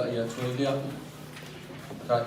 taitai atu ai lea. Tai.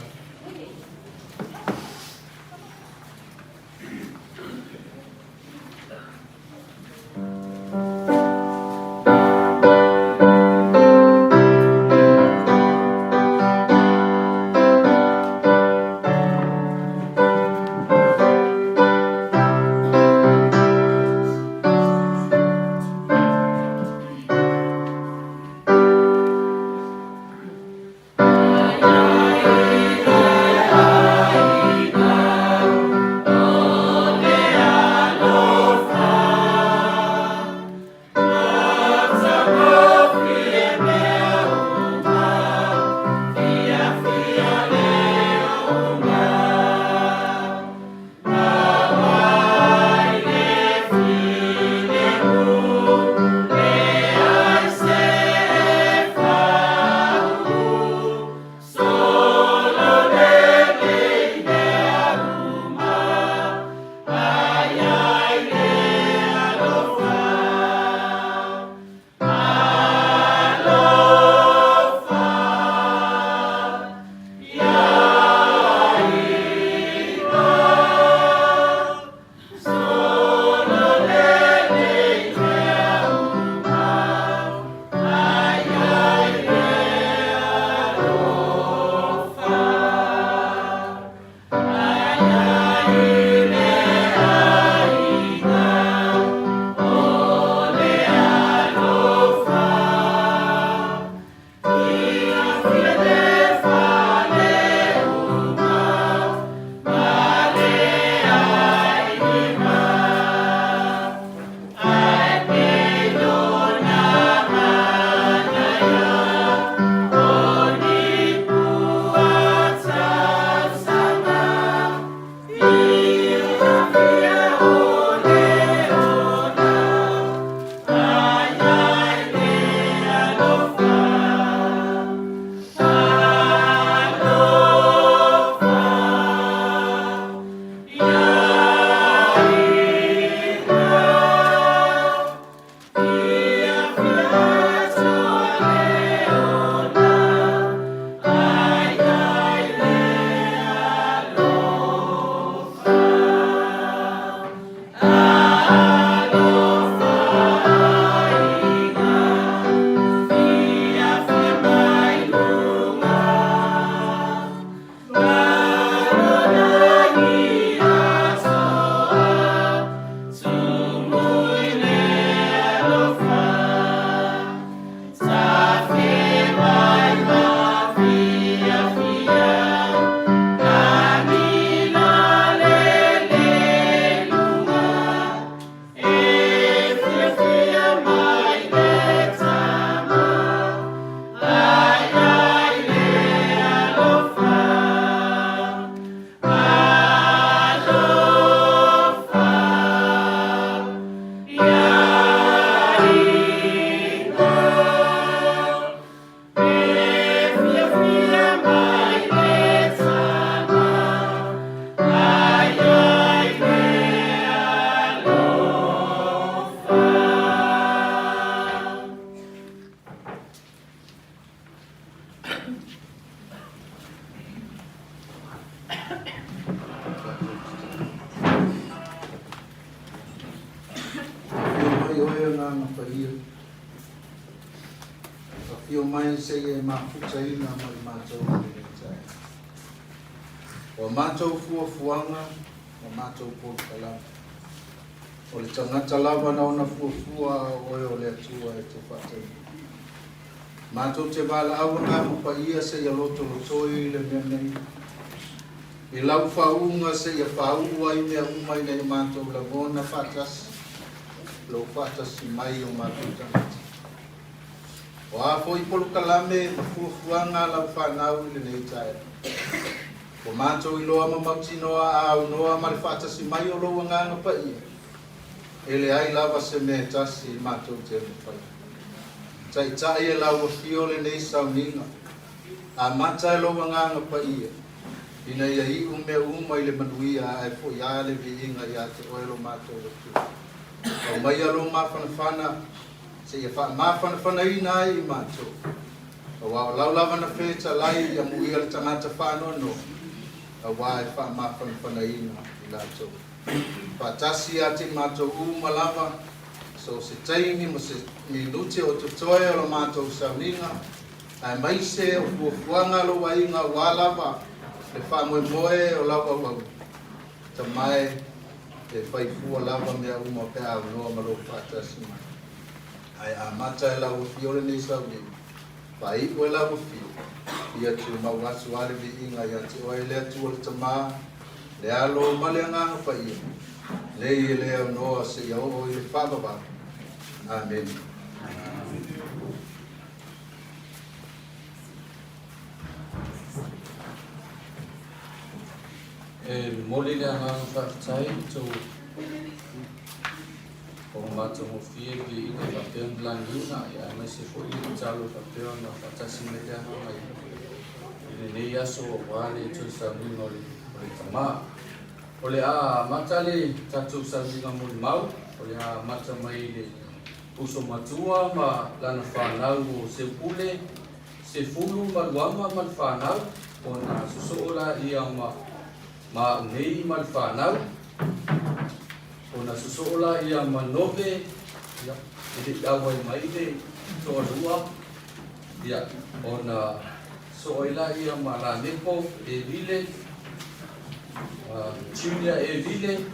Afio mai oe Agaga Paia, afio mai seia e mafutaina ma i matou i lenei taeao. O a matou fuafuaga ma matou polokalame, o le tagata lava na ona fuafua a o oe o le Atua e te faataunuu. Matou te valaau Agaga Paia seia lotolotoi le mea nei, I lau faauuga seia faauu ai mea uma ina ia matou lagona faatasi lou faatasi mai i o matou tagata. O a foi polokalame ma fuafuaga a lau fanau i lenei taeao, ua matou iloa ma mautinoa a aunoa ma le faatasi mai o lou Agaga Paia, e leai lava se mea e tasi matou te mafaia. Taitai e lau Afio lenei sauniga, Amata e lou Agaga Paia, ina ia iu mea uma i le manuia ae foi a le viiga ia te oe lo matou Atua. Aumaia lou mafanafana seia faamafanafanaina ai i matou. Auā o lau lava na fetalai ia amuia le tagata faanoanoa, auā e faamafanafanaina i latou. Faatasi ia te matou uma lava, so o se taimi ma se minute o totoe o la matou sauniga, aemaise o fuafuaga a lou aiga aua lava le faamoemoe o lau auauna. Tama e, e fai fua lava mea uma pe a aunoa ma lou faatasi mai. Ae amata e lau afio lenei sauniga, faaiu e lau afio, ia tumau atu a le viiga ia te oe le Atua le Tama, le Alo ma le Agaga Paia, nei e le aunoa seia oo i le faavavau. Amene. E momoli le agaga faafetai i tou o matagofie le viiga faapea ona lagiina, ia aemaise foi le tatalo faapea ona faatasi mai le agaga i lenei aso aua le toe sauniga o le Tama. O le a amata le tatou sauniga molimau, o le a amata mai i le uso matua ma lana fanau o Seupule, Sefulu ma Luama ma le fanau, ona sosoo laia ma ma au nei ma le fanau, ona sosoo laia ma Nove, ia, e le i auai mai le toalua, ia, ona sosoo ai laia ma Lameko Evile, Junior Evile,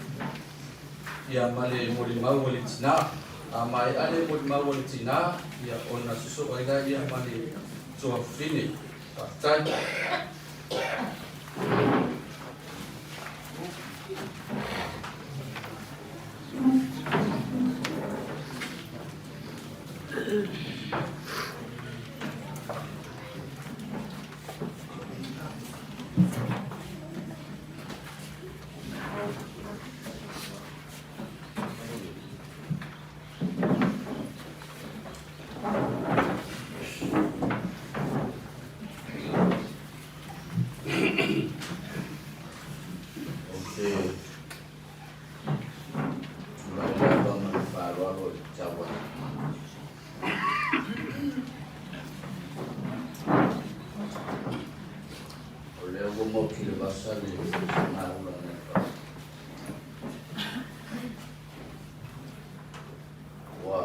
ia ma le molimau a le tinā. A maea le molimau a le tinā, ia, ona sosoo ai laia ma le tuafafine. Faafetai. Ou te tulai lava ma le faaaloalo i le tau atu. O lea ua mauti le vasa le sagaula nai le Ua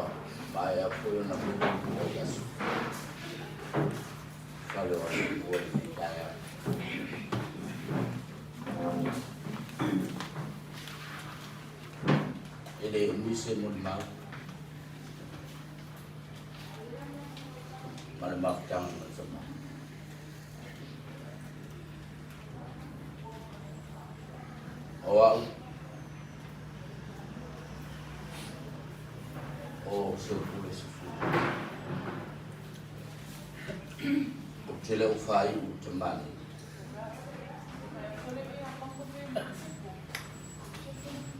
maea foi ona ai aso. Fale o aso ua i lenei taeao. E le umi se molimau ma le mafutaga ma le tama. O au, o Seupule Sefulu. Ou te le o faaiu i Tamale.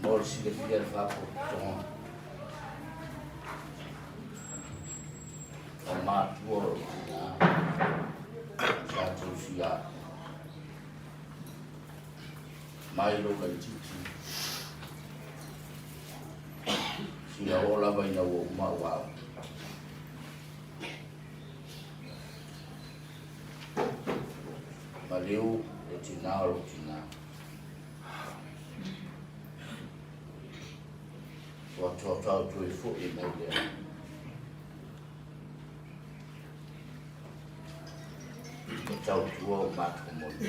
Mo le silafia le faapotopotoga o matua o tina sa tausia mai lou laitiiti seia oo lava ina ua uma ou aoga. Maliu le tina o lou tina. Ua toatau toe foi mai lea. E tautua o matou moni.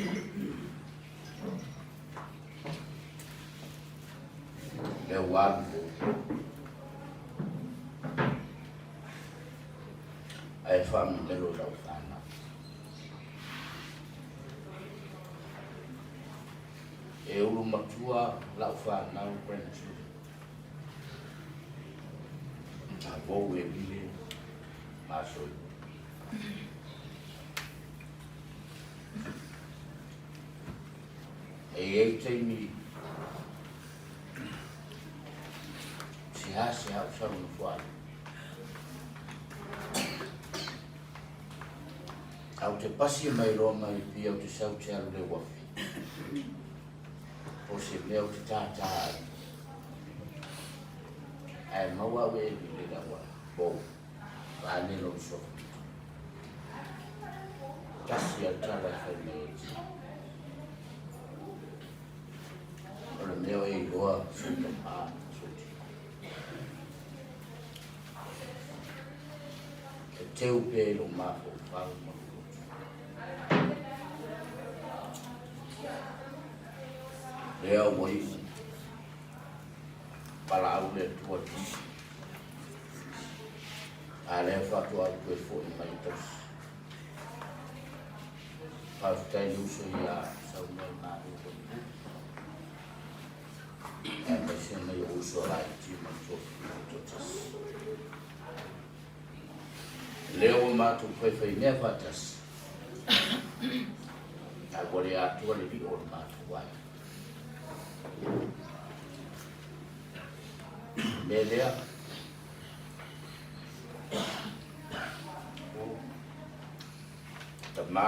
Lea ua alu lea. Ae faamemelo i lau fanau. E ulu matua lau fanau grandchildren. A vou e vile ma soi. E i ai taimi seasea o sau nofoaga. Au te pasi mai loa mai Apia ou te sau te alu le uafi. Po se mea ou te tātā ai. Ae maua au e vile le auala. Bou. Vaane lou sofa. Tasi a le tala e fai mai ai tina. O le mea o e iloa sou tamā ma sou tina. E teu pea i lou mafaufau ma lou loto. Lea ua iu valaau le Atua i tausi. A lea faatoa ou toe foi mai i tausi. Faafetai le uso ia saunoa i malo Ponipu. Aemaise nai ou uso laiti ma le toafilemu toatasi. Lea ua matou faifaimea faatasi, ae ua le atoa le lio o le matou aiga. Mea lea, o tama,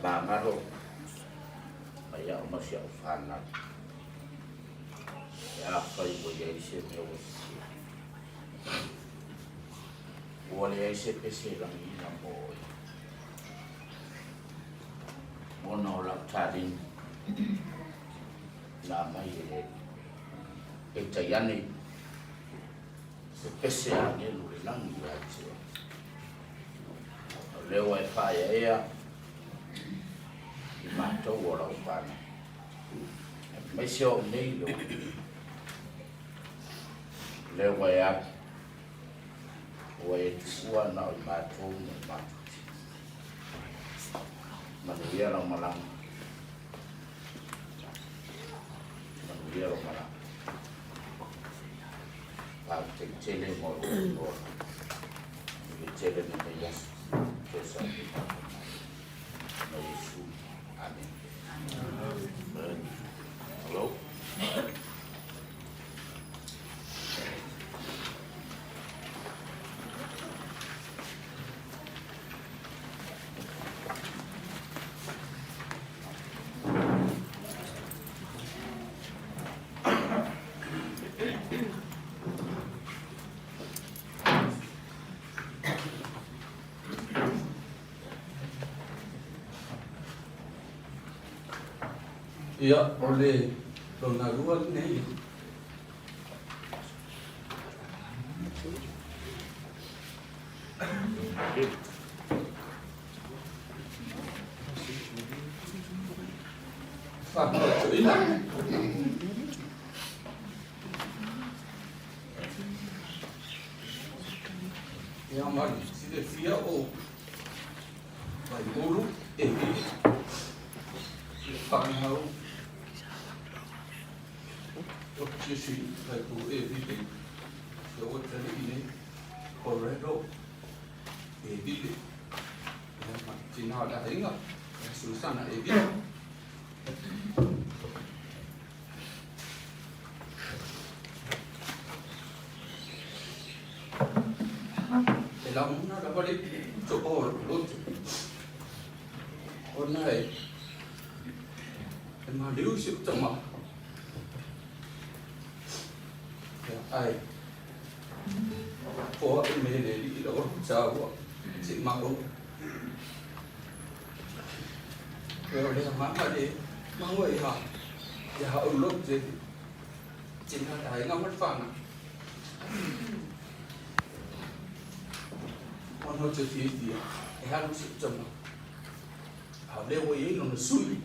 faamagalo mai au ma si au fanau. Pe afai ua i ai se mea ua sese, ua leai se pese e lagiina mo oe, ona o lau taleni na aumai e le Alii. Peitai ane, se pese agelu le lagi ia te oe. O lea ua e faaeaea i matou o lau fanau. Aemaise o au nei le lea ua e alu, ua e tuua na o i matou ma le matou tino. Manuia lau malaga. Manuia lau malaga. Faafetai tele mo lou avanoa. Manuia tele lenei aso. Toe sauni mai. Ma Iesu. Amen. Hello. Ia, o le lona lua lenei. Faamautuina. Ia ma le silafia o Vaimulu e le fanau o Jesse Vaipulu e vile e o tali nei Colorado e vile ia ma tina o le aiga ia Susana e vile. E lagona lava le toa o lou loto, ona e maliu si ou tama. Ia, ae poa e me le alii lava lou taua se i maua. Ia o le agaga le maua ia ia ou loto tina le aiga ma le fanau. Ona ou te fiafia e alu si ou tama. A o lea ua i ai lona sui.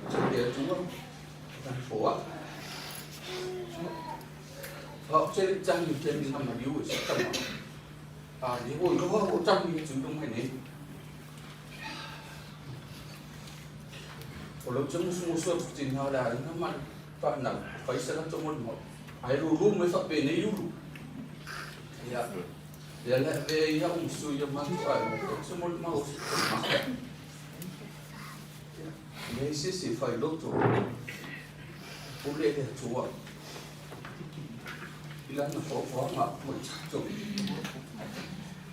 Te le Atua, lana foai. A ou te le i tagi i taimi na maliu e si tama. A lea ua iloa ua tagi atu i luma i nei. O lea ou te musumusu atu tina o le aiga ma le fanau, fai se latou molimau. Ae lulu mai faapenei ulu. Ia, lea le avea ai au ma sui o matou aiga, fai se molimau a si tama. Ia, leai se isi e fai loto. Pule le Atua i lana foafoaga mo i tatou.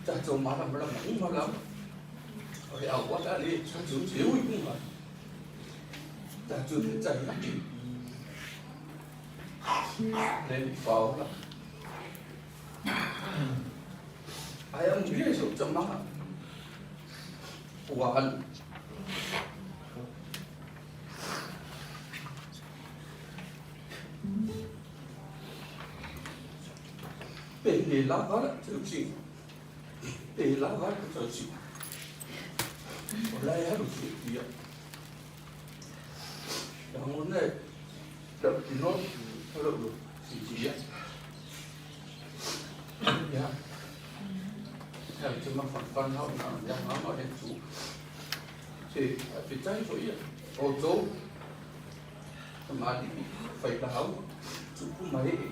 Tatou malamalama uma lava. O le auala lea tatou te ui uma. Tatou te tahi ake. Le alii faaola. Ae amuia i so'u tama ua alu. Pe le lava la tausiga. Pe lava la tausiga. O la e alu fiafia. Lagona e la'u tino ma lo'u loto fiafia. Ia, ae ou te mafanafana au na o le agaga o le Atua. Se faafetai foi ia outou tamalii failauga, tupu ma ee,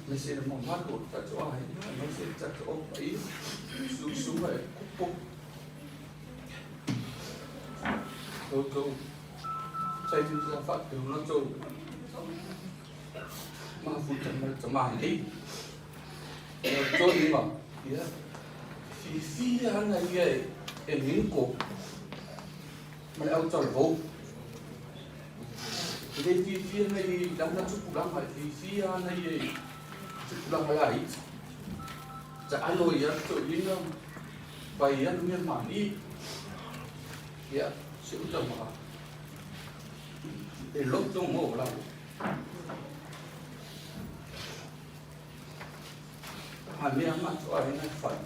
aemaise le mamalu o le tatou aiga, aemaise le tatou au paia, susuga e kupo. Outou taimi sa faapea ona outou mafuta ma le tamalii. Ia outou ma, ia, fiafia ana ia e minko ma le autalavou. E le fiafia ana ia i lana tupulaga, e fiafia ana ia i tupulaga laiti. Taalo ia toeaina fai anu mea malie. Ia, si ou tama, e loto mo lalo. A mea matou aiga e fai.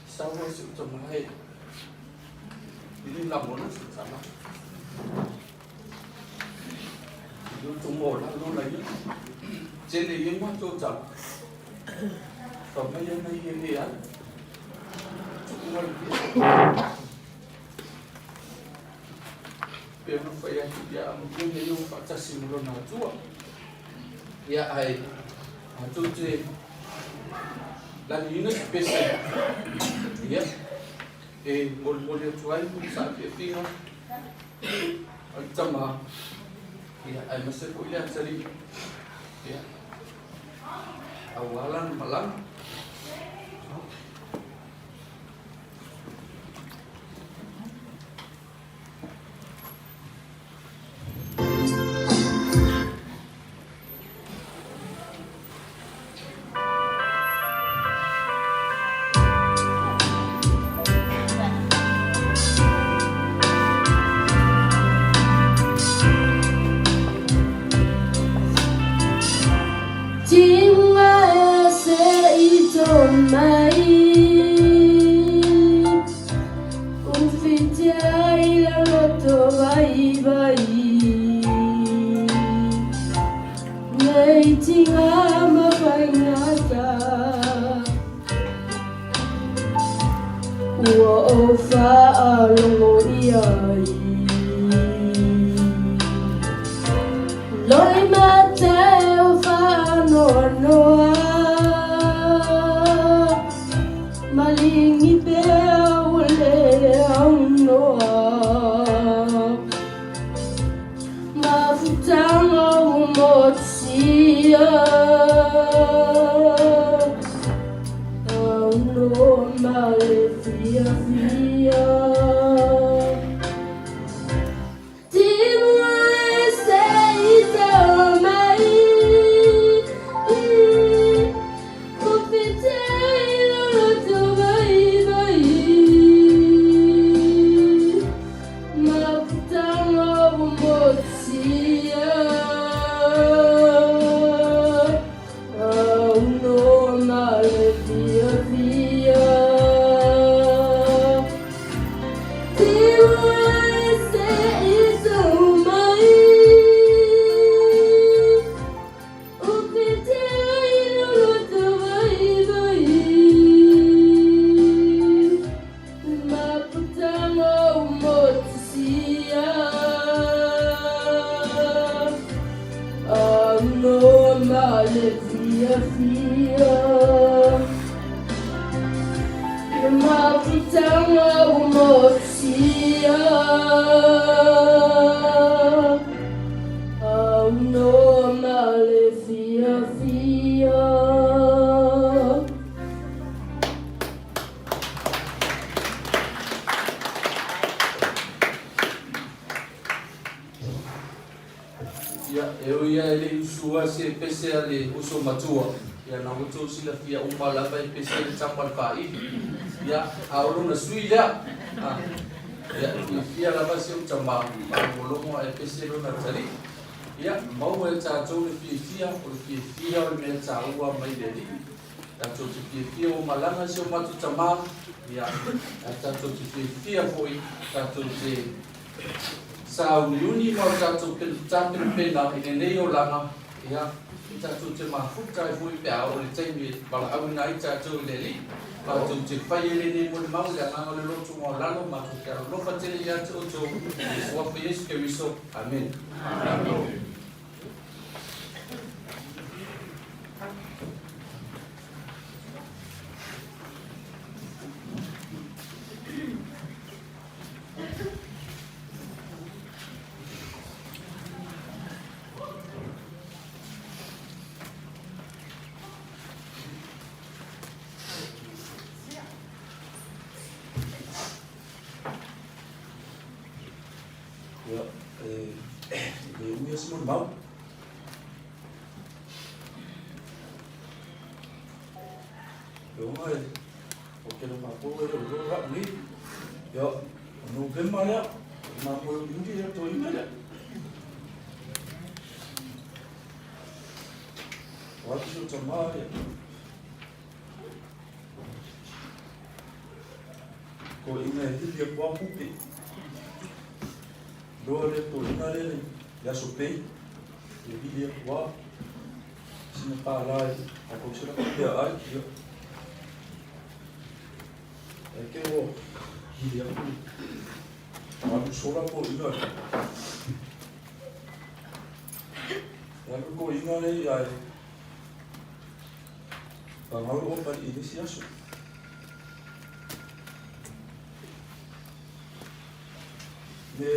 Sau ai si ou tama e le lagona se tala. Loto mo lalo la ia. Tele ia matou tala. Fa mai ana ia le alu. Tu'u mai ia. Pei ona fai atu ia amuia mea ia ua faatasi ma lona Atua. Ia ae matou te laniina se pese ia e molimoli atu ai saafiafiga a le tama ia aemaise foi le atalii ia aua lana malaga. Ia, e ui lava e le i usua se pese a le uso matua, Ia na ua outou silafia uma lava e pese ai le tama le faaili. Ia, a o lona sui lea. A, ia, e fiafia lava si ou tama, faalogologo ae pese lona atalii. Ia, maua e tatou le fiafia, o le fiafia o le mea taua mai le Alii. Tatou te fiafia ua malaga si o matou tama, ia, ae tatou te fiafia foi, tatou te sauniuni ma o tatou tapenapena i lenei olaga, ia, e tatou te mafuta ai foi pe a oo i le taimi e valaauina ai tatou e le Alii. Matou te fai ai lenei molimau i le agaga o le loto maualalo, matou te alolofa tele ia te outou, i le Suafa Iesu Keriso. Amene. Amene. Ia, e le umi se molimau. Leoga e o ke le matou e le o loa la'u nei. Ia, o Novema lea, o mamoe uliuli lea toeaina lea. O atu si o tamā ia. Toeaina e hili aku a pupe. Loa lea toeaina lea le aso pei, e hili aku a. Sina pālā e a kou sila pea ai, ia. E ke o hili aku. Alu sola toeaina e. E alu toeaina le ia e. Pangau o pali i nisi aso. Me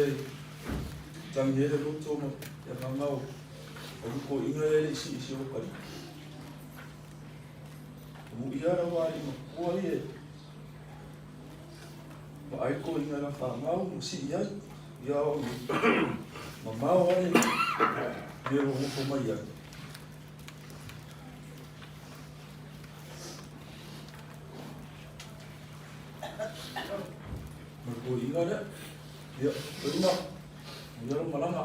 tangi e le loto ma te agaga o alu toeaina le le isi isi o pali. Mu ia la wā i makua i e. Ma ai toeaina la whangau ma si i ai. Ia o ma mao ale me o ngofo mai ai. Ma toeaina lea. Ia, toeaina. Ia lau malaga.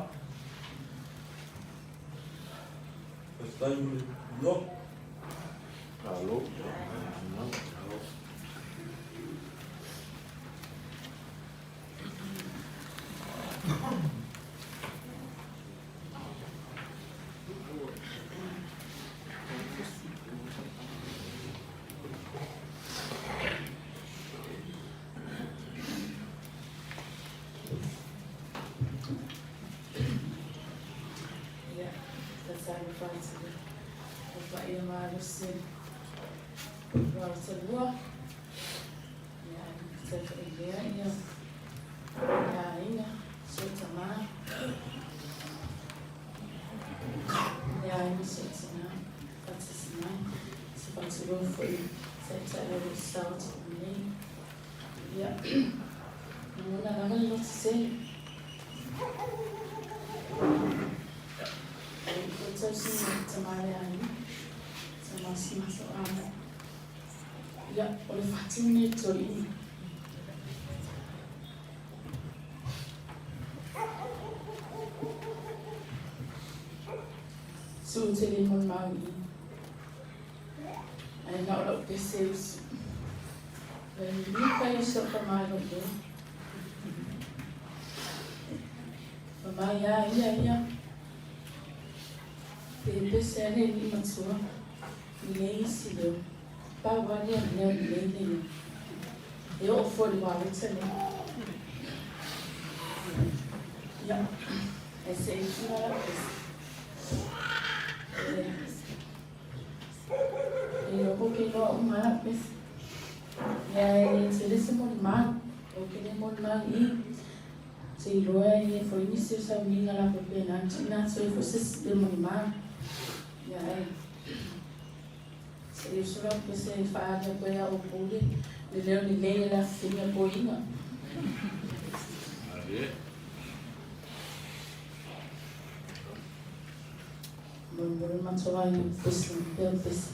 Faafetai mo le avanoa. Malo. Malo. Ia, tatalo atu le paia malosi o Aotearoa. Ia, taitai lea ia ia aiga, si ou tamā. Ia aiga si ou tinā, faatasi mai. Se faatulou foi i taitai o lo o sao atu nei. Ia, lagona lava le loto tele. E ua tausi mai tamā le aiga, tamā si masoaga. Ia, o le fati lenei toeaina. Su tele molimau i i. Ae na o lau pese usu. E lika i si ou tama i lou leo. Fa mai a ia ia. Pe pese ane i ni matua. I nei isi leo. Pau lava lea mea o lelei le ia. E oo fua i le waleta lea. Ia, ae se i tuna lau pese. E iloa ko ke iloa uma lau pese. Ia, e le tele se molimau. Ou ke le molimau i i. Se iloa e foi nisi o sauniga la faapena na tuuina atu ai foi se isi le molimau. Ia, ae Se i uso lau pese e faaali atu ai a outou le leo lelei e le afifina toeaina. Molemole le matou aiga i le pese ma pea le pese.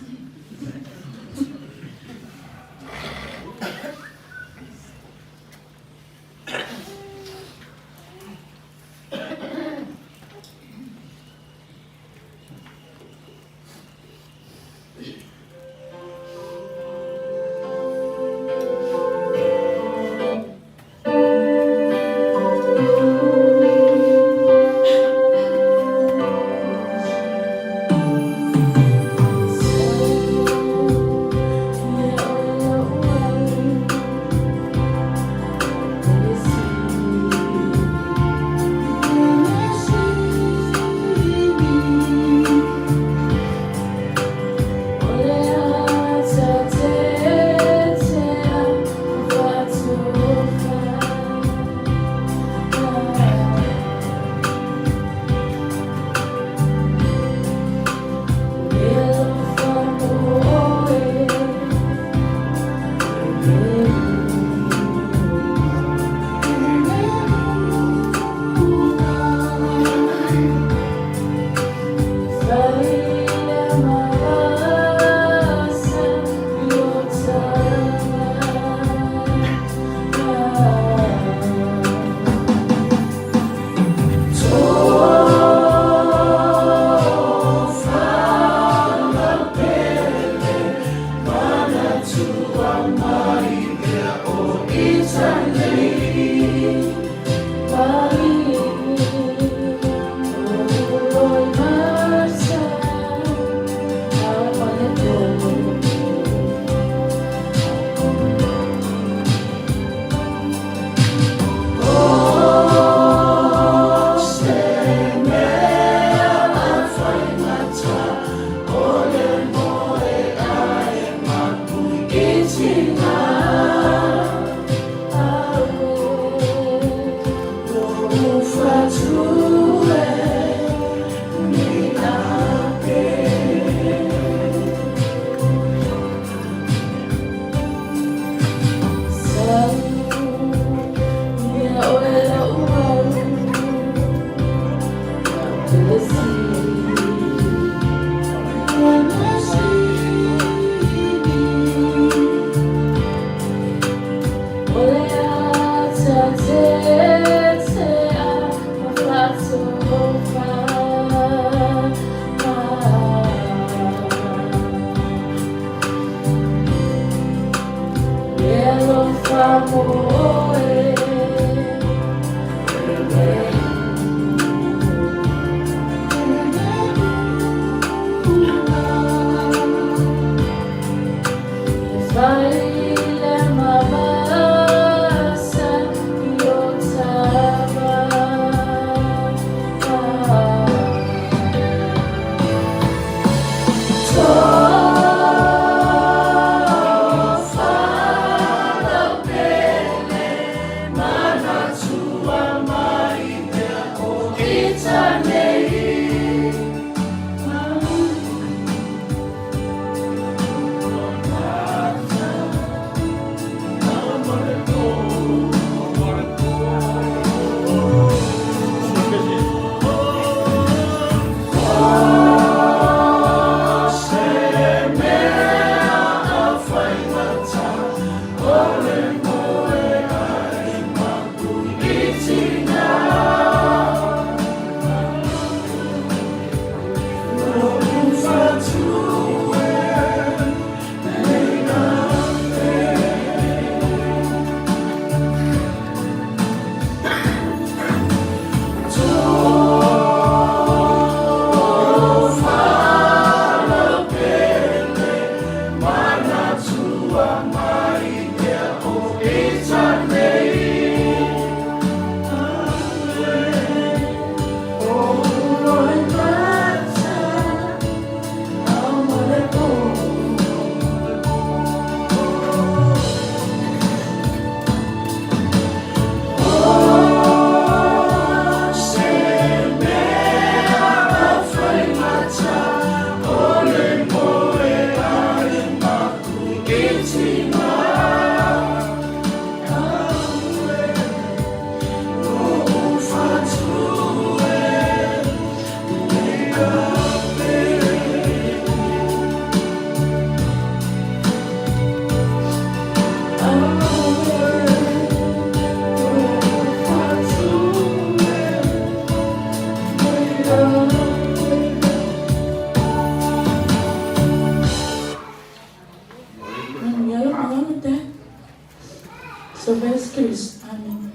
Sovè Jesu Keriso. Amene.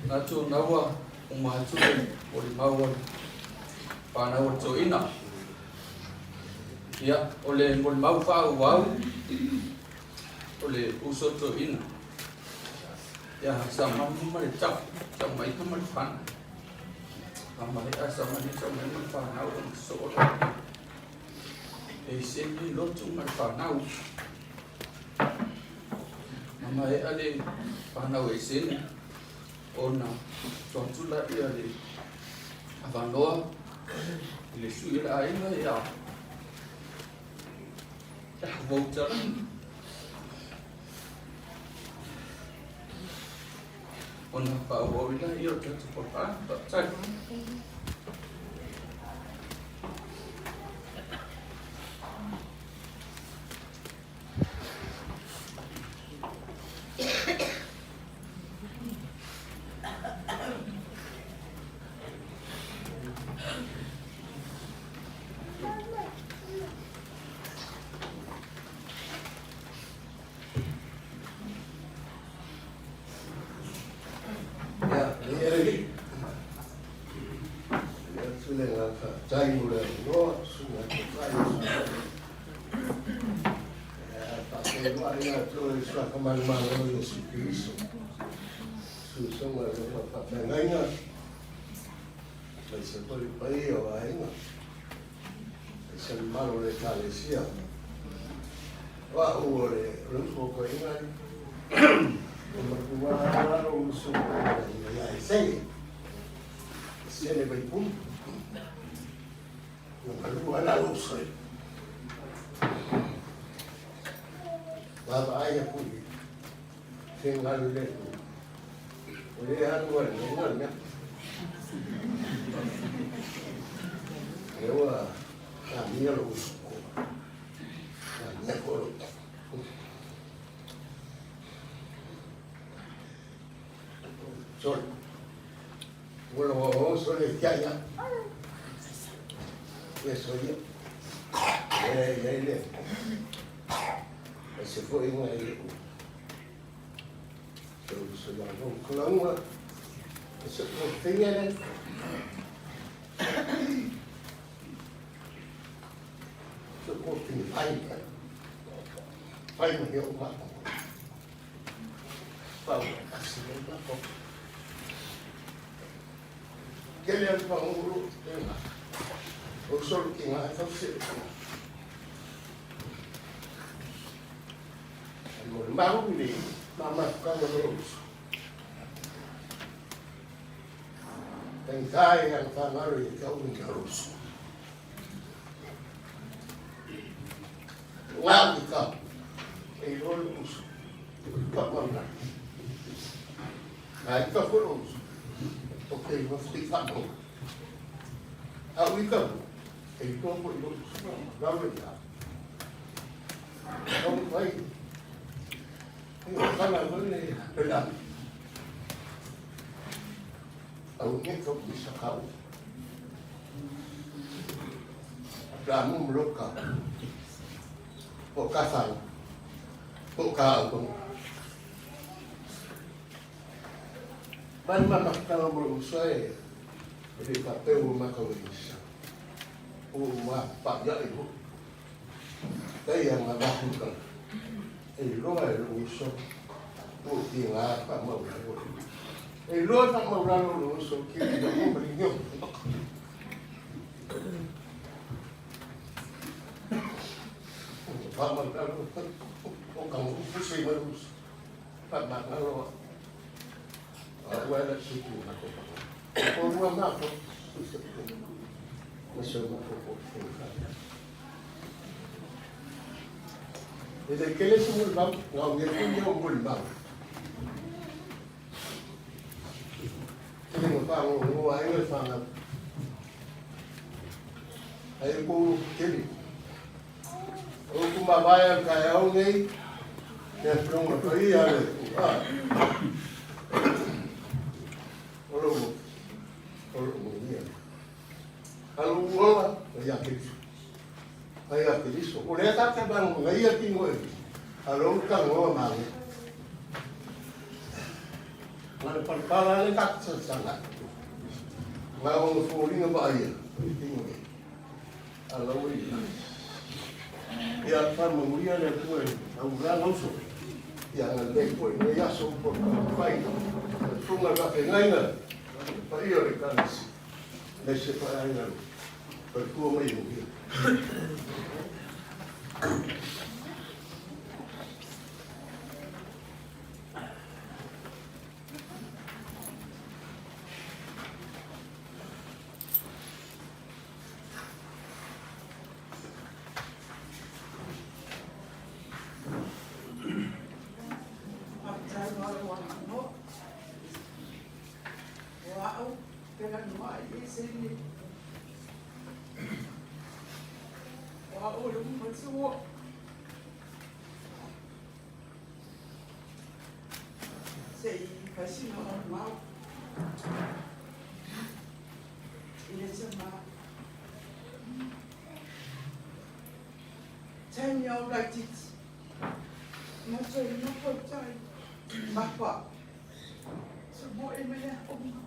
Natu naua uma atu le molimau a le fanau a le toeaina. Ia, o le molimau faaauau o le uso toeaina. Ia, sa manu ma le tau, sa maika ma le fana. A maea sa mani sa mai ma le fanau ona soo la. E seni lotu ma le fanau. Na maea le fanau e seni ona tuu atu laia le avanoa i le sui o le aiga ia Voutala ona faaauau ai laia o le tatou polokalame. Faafetai. Ia, le alii. Le atu le agaga faafetai mo le avanoa, susuga i le Taitai o Samoa. Ia, faafeiloai atu i le Suafa Manumalo o Iesu Keriso. Susuga i le faafeagaiga, aemaise foi le paia o aiga, aemaise le mamalu o le Ekalesia. O au o le uso o toeaina, e matua lalo uso ia Esene. Esene Vaipulu. Ua malua lalo uso e. Vaavaai aku i fingalu le o le alu a le mea le mea. E ua amia lo uso ko. Amia ko lo. Sol. Ua lo o sole kia ia. Ia so ia. E ia ile. E se foi nga i so so la no kulaunga. E se ko tinga le. So ko tinga fai. Fai mo he o ma. Pau kasi le ma ko. Kele al pangulu e o solo ki ngā tau se. Mo le mau ni mama ka mo lo uso. Tengkai ang whangaro i ka ui ka rusu. Ngā i ka e rolo uso. Ka mauna. Ngā i ka horo uso. O ke wa whiti whanau. A ui ka e tō i uso. Rau e ia. Kau mai. E o kana le pela. Au nge ka pisa kau. La mu mloka. Po ka fai. Po ka au. Mai ma ma ka mo usa e. E le pa pe o ma ka o isa. O ma pa ya e ho. Tai ya nga ba ku ka. E loa e lo uso. O ki nga pa ma o. E loa pa ma o lo uso ki ki mo mo ni Pa ma la lo. O ka mo fu se ma uso. Pa ma la lo. A ua la si tu ma ko. O ua ma ko. Ma se ma ko ko. E le kele se mo ba nga nge ku nge o mo ba. Kele mo pa ngo ngo ai le fa nga. Ai ko kele. O ku ma vai ka au nei. Ke fronga ko i ale. Ah. O lo o lo mo ni. Alu ola ya ke. Ai a Keriso. O lea ta te magaia tino e a lou talanoa male. Ma le palapala le ta te saga. Ma o le foliga vaaia i tino e a lou i. Ia faamanuia le Atua i lau ulaga uso. Ia agalelei foi i lenei aso po o le fai. Le susuga i le faafeagaiga, le paia o le Ekalesia, aemaise foi aiga Soifua ma ia manuia. Faafetai mo lou avanoa. O au, fealuai ese le O au o le matua. Se i fai sina molimau i le tama. Taimi au laitiiti. Matou nofo i tai. Papa. Sa moe mai le aoga.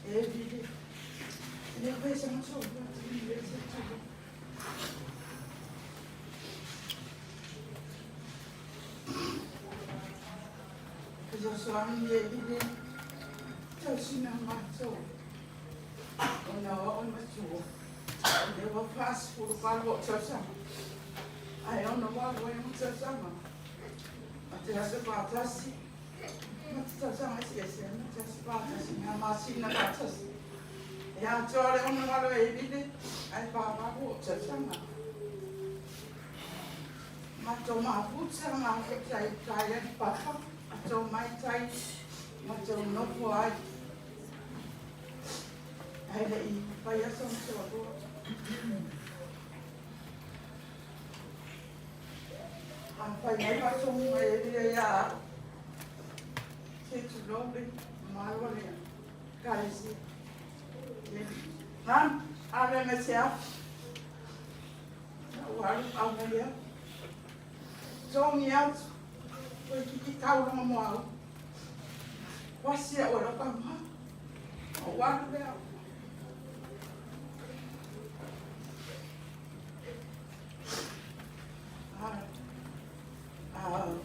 E vile. Le fai sa matou. Le sa matou. Fesoasoani e vile. Tausiga matou. Ona o au e matua. Le ua 48 ou tausaga. Ae 68 ai ona tausaga. Ma te aso faatasi. Ma te tausaga eseese. Ma te aso faatasi. Ma masina faatasi. E atoa le 68 e vile. Ae 48 ou tausaga. Matou mafuta mafuta i tai ali papa. Matou mai tai. Matou nofo ai. Ae le i fai aso ma toalua. A fai mai faatonuga e vile ia au. Se tulou le mamalu o le Ekalesia. Nam, ave mai se afi. Na ua alu aumai le afi. Togi atu. Toeitiiti taulaga mo au. Uasi au e lau tama. Ou alu lea.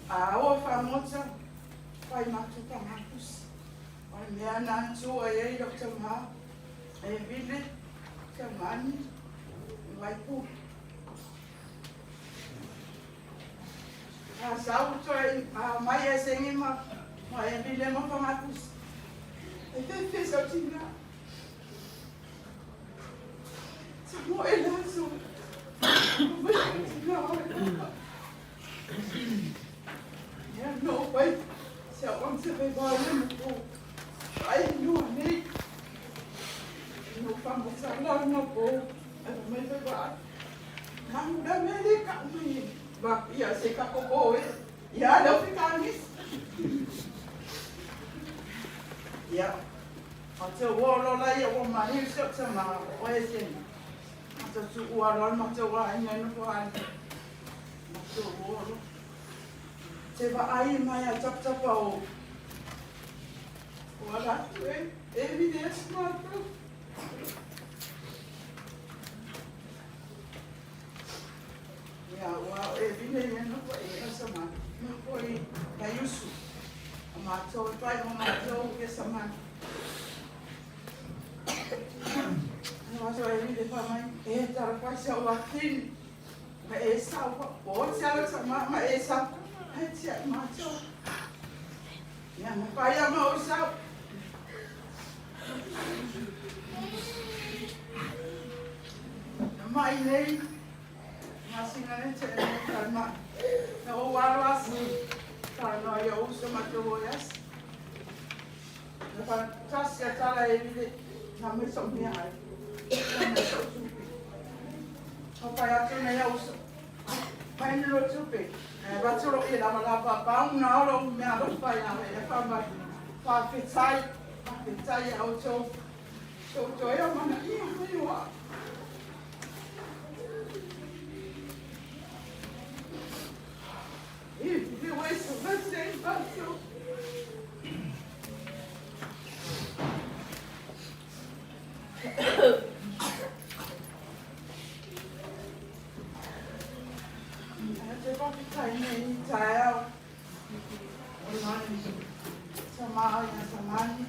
A o faamoja fai matou tagatusi. O le mea na tua i ai lau tama e vile tamani vaipu. A sau toe a mai e sengi ma e vile ma fagatusi. E fefe sau tina. Sa mo e laso. Tina o le papa. Ia no pai. Se o se fe va le mo ko. Ai no nei. No pa mo sa la no ko. Ai mai fe va. Nang da me le ka mai. Ba ia se ka ko ko e. Ia le fi ka nis. Ia. A te o lo la ia o mai se te ma o e se. A te tu ua lo ma te wa ai no ko ai. Ma te o lo. Te va ai mai a tap tap o. O ala e e vi des ma tu. Ia ua e vi le no ko e sa ma. Ma ko i ka yusu. Ma to pai mo ma to ke sa ma. No so e vi le pa mai e tara pa sa o akin. Ma e sa o o tia lo sa ma ma e sa. Ai tia ma to. Ia ma pa ia ma o sa. Na mai nei. Ma sina ne te ne kalma. Na o walo asi. Ta no ia uso ma te o yas. Na pa tasi a tala e vile. Na me so mea ai. Na me so tupi. O pai atu na ia uso. Mai ni lo tupe. Avatu lo ia lava lava pau na olo mea alofa ia e wha whawhetai, whawhetai au tō, tō tō eo mana ia mai wa. I i waiso vase vaso. Te whawhetai nei taeao. O mani. Sa ma'a ia sa mani.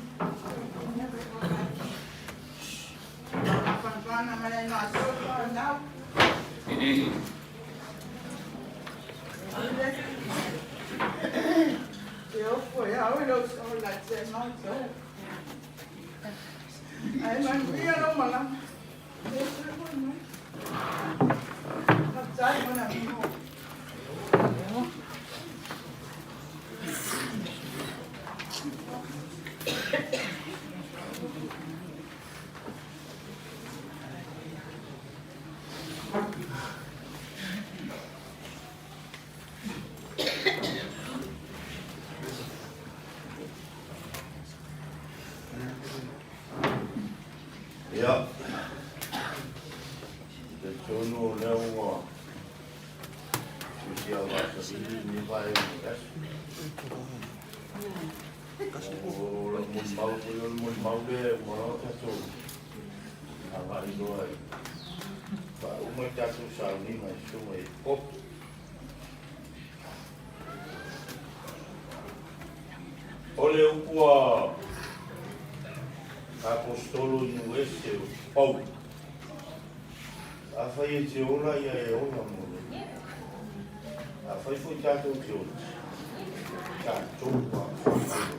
Whanwhana mai ai ngā sofa nau. Te ofo e au i lau so la te mātou. Ai manuia lau malama. Te se foi mai. Whawhetai mana miho. Ia, te tonu o lea ua susia vasavili ni vae o le aso. O le molimau foi o le molimau lea ua loa tatou agai loa i faauma i tatou sauniga i susuga i poto. O le upu a Apostolo i Nuese o Paulo. Afai e te ola ia e ola mo le. Afai foi tatou te oti. Tatou a whakalo.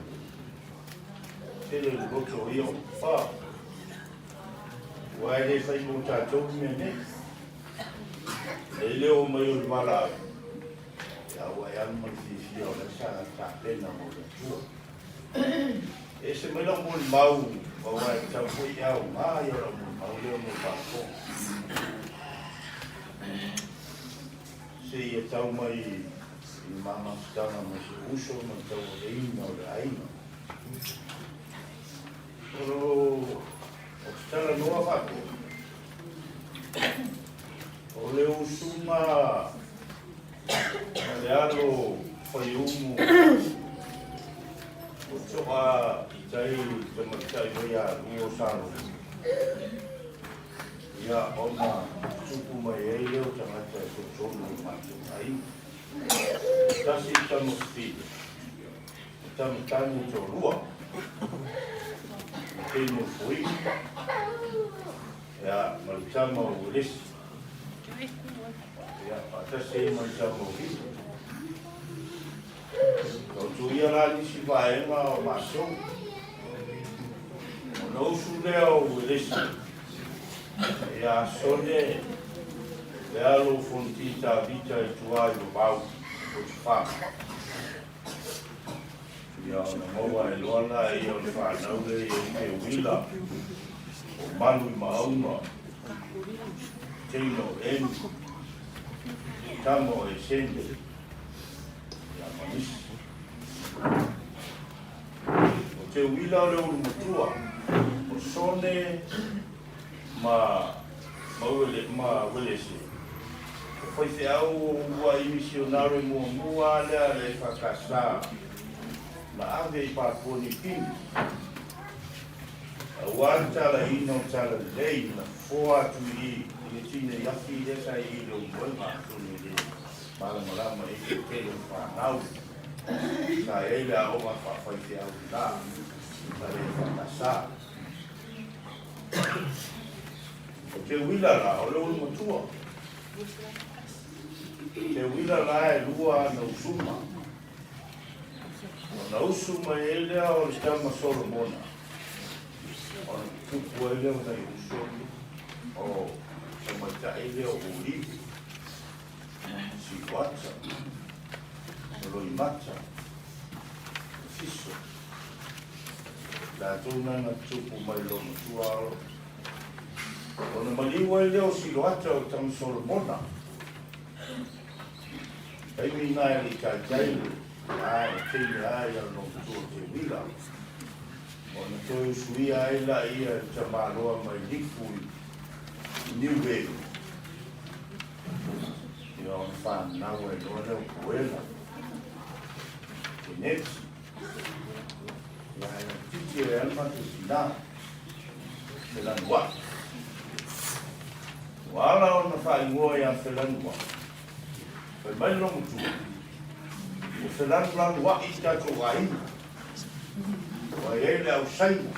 Tele le loto ia o wha. Ua e le whai mo tatou mea nei. E leo mai o le wala au. Ia ua e alu ma le fiafia o le sa tapena mo le Atua. E se mai lau molimau, aua e tatau foi e aoga ia lau molimau lea mo faafofoga. Se ia tau mai i le ma mafutaga ma si ou uso ma le tauaveina o le aiga. O lo o te talanoa faapea, o le usuga ma le alo faiumu o to'a i tai tamaitai mai ia lua o Salomo. Ia ona tupu mai ai lea o tagata e totonu o le matou aiga. E tasi le tama fafine, o tama tane e toalua, o teine o Foia, ia, ma le tama o Uelesi, ia, faatasi ai ma le tama o Vita. Tautuia la nisi vaega o matou. Ona usu lea o Uelesi ia Sone le alo o Fonoti Tavita i tua i Vavau o Tifaga. Ia ona maua ai loa la ia o le fanau lea i te uila o Malu i Maauga, teina o Eni, tama o Esene, ia ma nisi. O te uila o le ulu matua, o Sone ma ma Uele ma Uelese. O faifeau o ua i misionare muamua lea a le EFKS na ave i Papua Niu Kini. Aua le talaiina o tala lelei na fofoa atu i i le tinei afi lea sa i i le umuega atonu e le malamalama ai le tele o fanau sa i ai le aoga faafaifeau lena a le EFKS. O te uila la, o le ulu matua. Te uila la e lua ana usuga. Ona usu mai ai lea o le tama Solomona, ona tupu ai lea o nai uso o tamaitai lea o Olive, Siuata, o Loimata, o Fiso. Latou na na tupu mai lo matua alo. Ona maliu ai lea o Siloata o tama Solomona. Taimi na e le taitai le a e teine ai a no matua Teuila. Ona toe usuia ai laia e le tamaloa mai Lifu i Niue. Ia ona fanau ai loa lea o Puela. Keneti. Ia e laitiiti ai lava le matou tina. Felanuai. Ua ala ona faaigoa ia Felanuai, fai mai le logotua, ua felanulanuai i tatou aiga. Ua i ai le au Saina,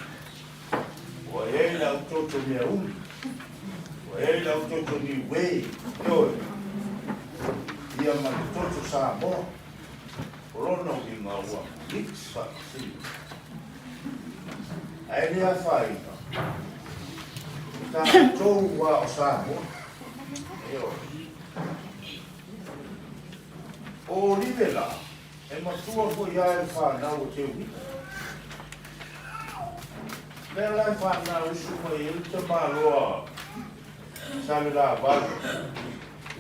ua i ai le au toto meauli, ua i ai le au toto Niue, ioe, ia ma le toto Samoa. O lona uiga ua mix faapasina. Ae le afaina, o tatou a o Samoa. Ioe. O Olive la, e matua foi lava i le fanau o Teuila. Lea la e fanau usu mai ai le tamaloa Salelavalu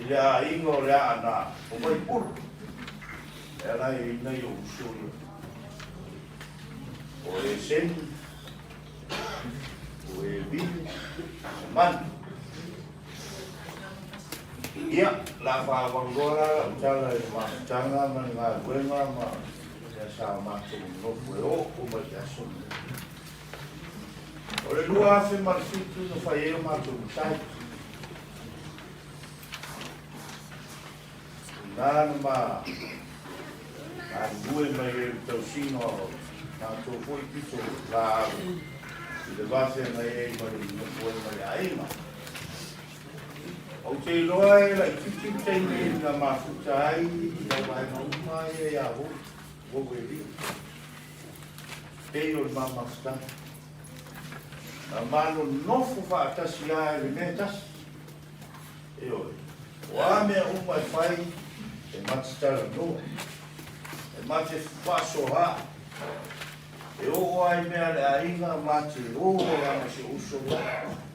i le aiga o Leaana o Vaipulu. Lea la e i ai nai ou uso ia. O Eseni, o Evile, o Manu. Ia, o le a faaauau loa la lau tala i le mafutaga ma le galuega ma mea sa matou nonofo e oo mai i le aso lenei. O le 2007 na fai ai o matou matai. O i ina na ma galulue mai ai le tausiga o matou foi pito laau i le va feagai ai ma le nofo ai ma le aiga. Ou te iloa e laitiiti le taimi na mafuta ai lau vaega uma ia ia Hoi, uou e lima. Pei o le ma mafutaga. Na ma nonofo faatasi lava i le mea e tasi. Ioe. O a mea uma e fai, e ma te talanoa, e ma te faasoa, e oo lava i mea a le aiga, ma te o lava ma si ou uso lea.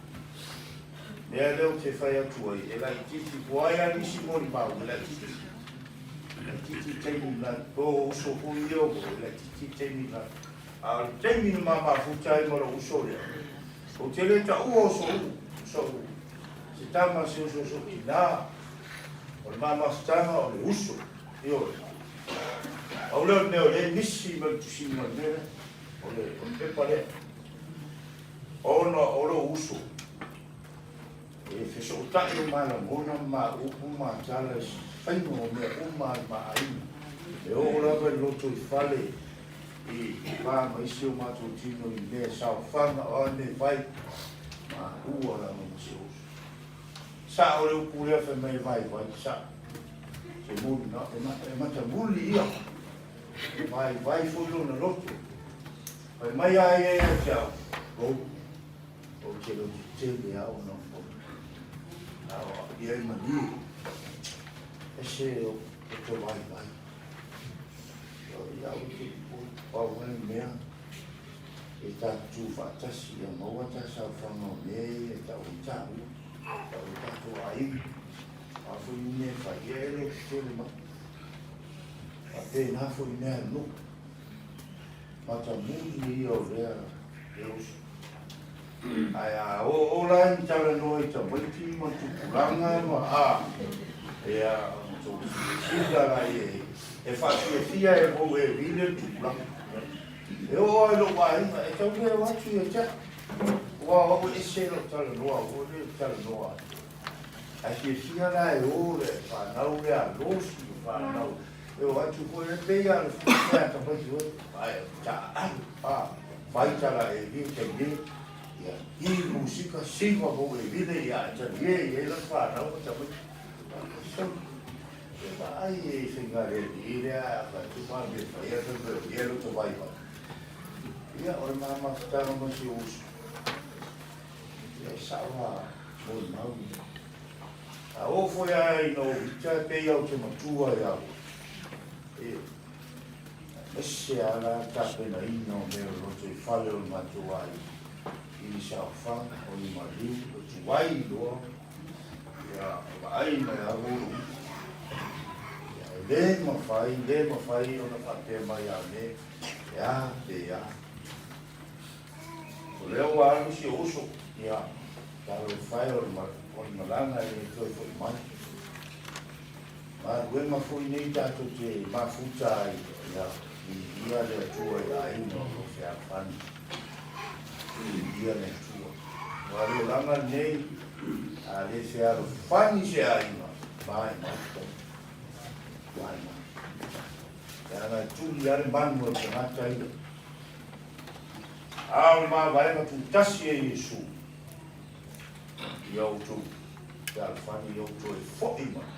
Mea lea ou te fai atu ai, e laitiiti, po o ai lava nisi molimau, e laitiiti. E laitiiti le taimi na, po o uso foi ia o e laitiiti le taimi na. A o le taimi na ma mafuta ai ma lou uso lea, ou te le taua o so'u, so'u, se tama, se uso, so'u tinā, o le ma mafutaga o le uso, ioe. Pau lea o le mea o lea e misi mai le tusiga o le mea lea, o le, o le pepa lea. Ona o lou uso, e fesootai o ma lagona ma ma upu ma tala i se faiga o mea uma a le ma aiga. E oo lava i le lotoifale i va ma isi o matou tino i mea saofaga o a mea fai, maua lava ma si ou uso. Sao le upu lea fai mai e vaivai, sao. Se moni na, e matamuli ia, e vaivai foi lona loto. Fai mai a ia ia te au, Ou, ou te loto tele au ona o a o ia i malie, ese o to vaivai. O ia au te pupou, pau ai mea, e tātou faatasi ia maua ta saofaga o mea ia e tau ai tāua, tau ai tātou aiga. A foi ni mea e fai, ia e loto tele mai. Faapena foi mea a le nuu. Matamuli ia o lea e uso. Ae a oo la ni talanoa i tamaiti ma tupulaga ma a, ia ona tou silasila la e, e faafiafia e vou e vile le tupulaga. E oo lava i lou aiga, e tau le o atu ia te au. Aua o au e ese lou talanoa, aua le talanoa atu. Ae fiafia la e o le fanau lea a Losi ma fanau. E o atu foi e pei a le mea tamaiti oe, ae taaalo, a, fai tala e vi talie, ia, i musika siva mou e vile ia e talie i ai lana fanau ma tamaiti. So, e vaai e whainga le li lea a whai tu ma me whai a whai whai e loto vai vai. Ia, o le mamafutaga ma si uso. Ia, e sao a molimau. A oo foi a ina ou ita e pei au te matua ia oe. E, aemaise a la tapenaina o mea o loto i fale o le matou aiga, i ni saofaga, o ni maliu, o tuai loa, ia, vaai mai lava ou lou ita. Ia, e le mafai, le mafai ona faapea mai a me, e a pe a. O lea ua alu si ou uso, ia, talofa e o le malaga e le toe foi mai. Galuega foi nei tatou te mafuta ai, ia, viia le Atua i aiga o lo o fealofani. Viia le Atua. Aua le olaga lenei, a le fealofani se aiga, maimai tau. Maimai. Leaga e tuli lava le manu o le tagata ia. A o le mavaega tutasi e Iesu, ia outou fealofani, ia ou toe foi mai,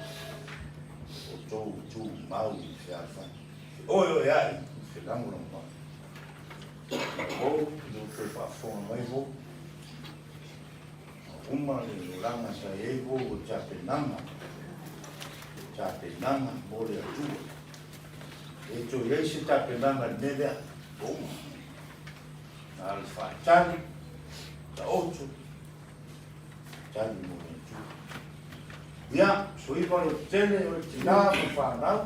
outou tumau i le fealofani, feoeoeai i le felagolagomai. Ou, ia ou toe faafofoga mai vou, ua uma le olaga sa i ai vou o tapenaga, tapenaga mo le Atua. E toe i ai se tapenaga i le mea lea, ua uma. Na o le faatali, taoto, tali mo le Atua. Ia, soifa le tele o le tina ma fanau,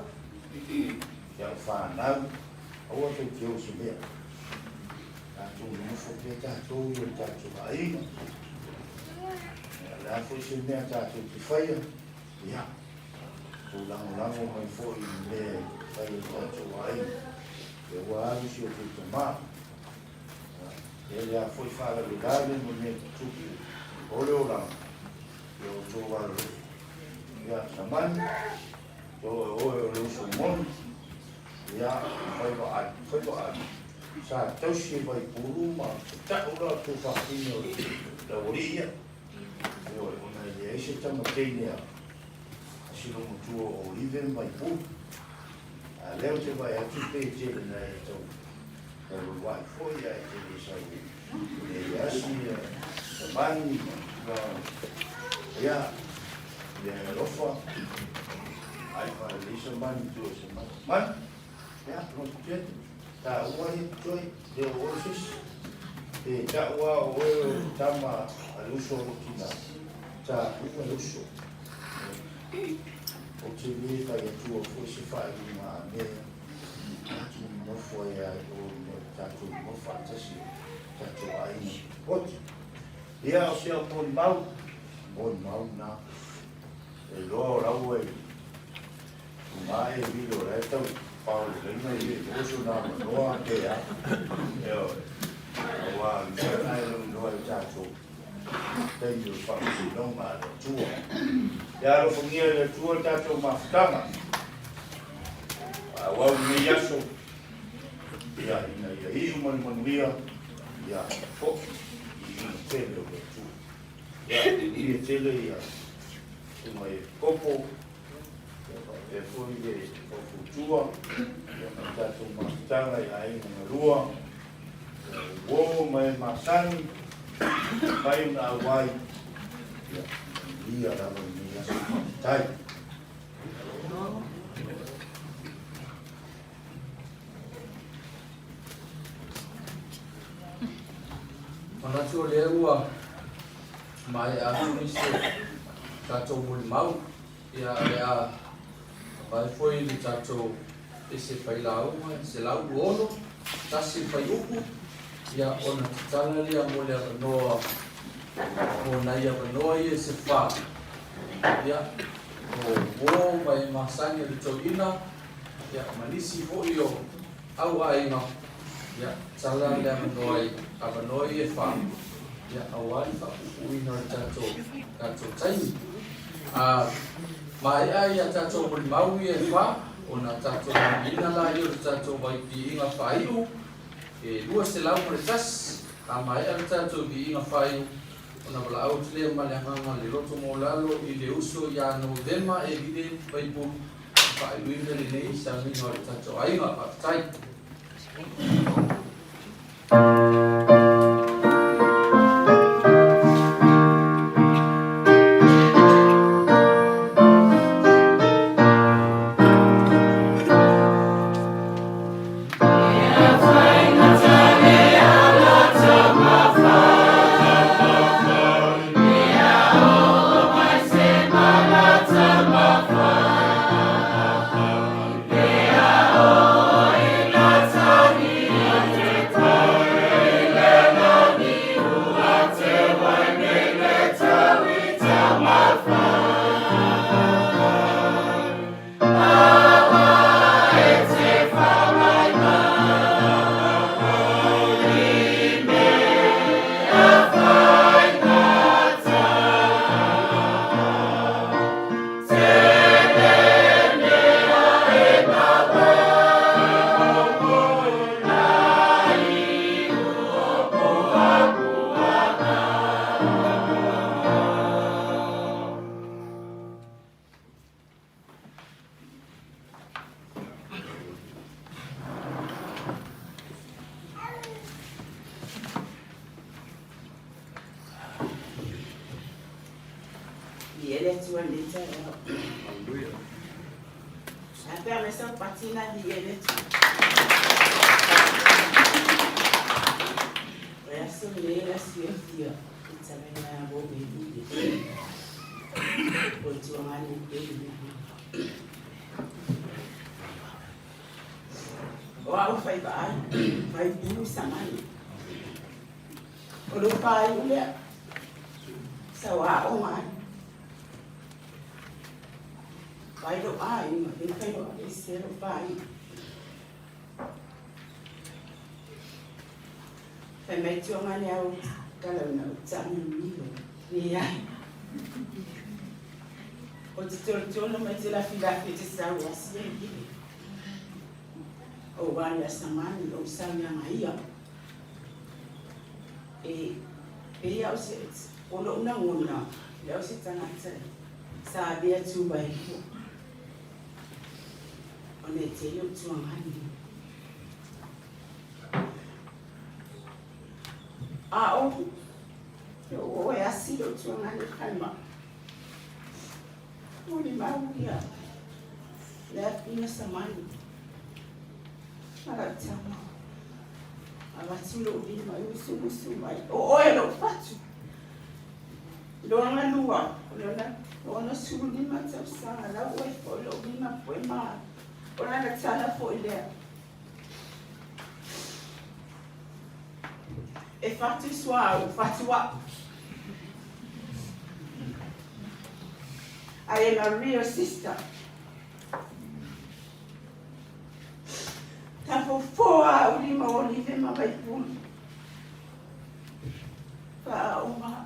si au fanau, aua tou te o se mea. Tatou nonofo pea tatou i o tatou aiga. Ia, o le a foi se mea tatou te faia, ia, tou lagolago mai foi i le mea e fai e o tatou aiga. Ia ua alu si o tou tama. E le a foi faalavelave ma mea tutupu o le olaga ia outou alolofa. Ia, Samani, o oe o le uso moni, ia, faiva ali, faiva ali. Sa tausi e Vaipulu ma tatau la outou fafine o le aualii ia. Ioe, ona e leai se tama teine a Silomatua o Olive ma Vaipulu. A lea ou te vaai atu pei e tele na e tau taululuai foi ae te le sau e le asi Samani ma tulaga ia le alofa ai faalelei Samani tua Samani Mani ia lotu tele taua ia toe le o oe se isi pe tau a o oe o le tama a le uso o lou tina taua le uso. Ou te le fai atua foi se faaiuga a mea tatou nonofo ai a i o i o tatou nonofo faatasi tatou aiga oti. Ia o se au molimau, molimau na. E loa o laua i luga ae vile o la e tau pao le laina i le oso na manoa pe a. E oe, aua na e lou iloa i tatou. Taimi o le faamasinoga a le Atua. Ia alofagia e le Atua le tatou mafutaga. Faaauau lenei aso, ia ina ia iu ma le manuia, ia foi i viiga tele o le Atua. Ia manuia tele ia susuga i Epikopo, ia faapea foi le faufautua, ia ma le tatou mafutaga i aiga na lua, Ia uo ma e masani, mafai ona auai, ia manuia lava lenei aso. Faafetai. Manatu o lea ua maea atu nisi o tatou molimau, ia o le a vae foi le tatou ese failauga 161 fuaiupu, ia ona tatala lea mo le avanoa mo nai avanoa ia se fa, ia o uo ma e masani o le toeaina, ia ma nisi foi o au aiga, ia tala le avanoa i avanoa ia e fa, ia aua le faapuupuuina o le tatou tatou taimi. A maea ia tatou molimau ia e fa, ona tatou manuiina laia o le tatou vaipiiga faaiu e 201. A maea le tatou viiga faaiu, ona valaau atu lea ma le agaga le loto maualalo i le uso ia Novema e lile Vaipulu e faaiuina lenei sauniga o le tatou aiga. Faafetai. le Atua i lenei taeao. A pea mai sau pati na viia i le Atua. O le aso lenei le aso fiafia i tala mai a bo me i. O le tuangani e le O au fai vaai, fai pulu samani. O lou faaiu lea, sau aoga ai. Vai lou aiga, le mafai lou aveesea lou faaiu. Fai mai Tionga le au kalauna o tami milo. Leai. O te tolotolo mai te lafilafi te sau asia i vile. O wale a samani o sau ia ngaia. E pei au se o lou lagona le au se tagata sa avea tu by 4 ona e tele o tuagani a o o e asi lou tuagani faima o le mau ia le apina samani ma lau tama avatu lou lima e musumusu mai o oe lou fatu loaga lua o lona 65 tausaga lau oe foi lou lima poe ma o lana tala foi lea e fatu suauu fatu a'u. I am a real sister. Tafofoa au lima o live ma vaipulu. Faaoga.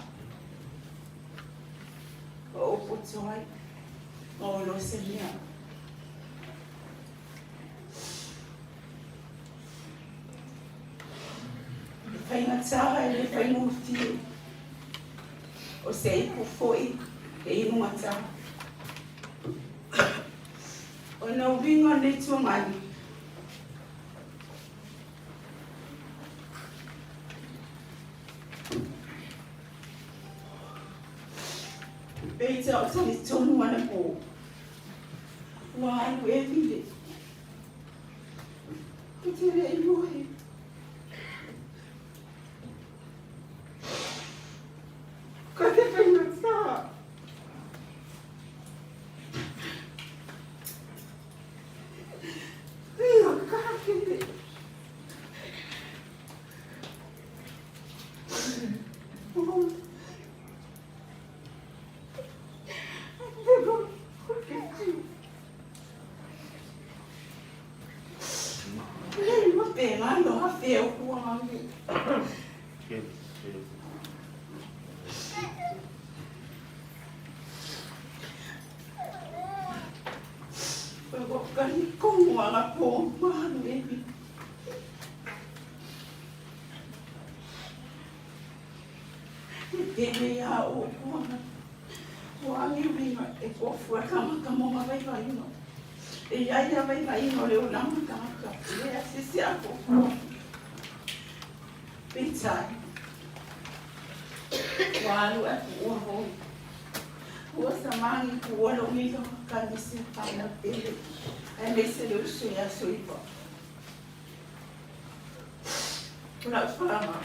O ou poto ai. Ma o lo se mea. E faigata e le faigofie. O se ipu foi e inugata. O na uiga o lenei tuagani. Peita o talitonu anapo. Ua alu e vile. Ou te le i moe. Ko te whaingatā. Ia kakele. Oh. I never forget you. Lei ma pēlā loa fea o kua angi. Ua kani kongo ala pō malu e mi. E pele ia o kua. Ua angi winga e kofua ka maka mo nga vaivainga. E ia ia vaivainga o le olaga tagata, e le asiasi a kofua. Peitai, ua alu ae puua hou. Ua samagi puua lou milo kanisi fanau pele, aemaise le uso ia Soiva. O lau faaga,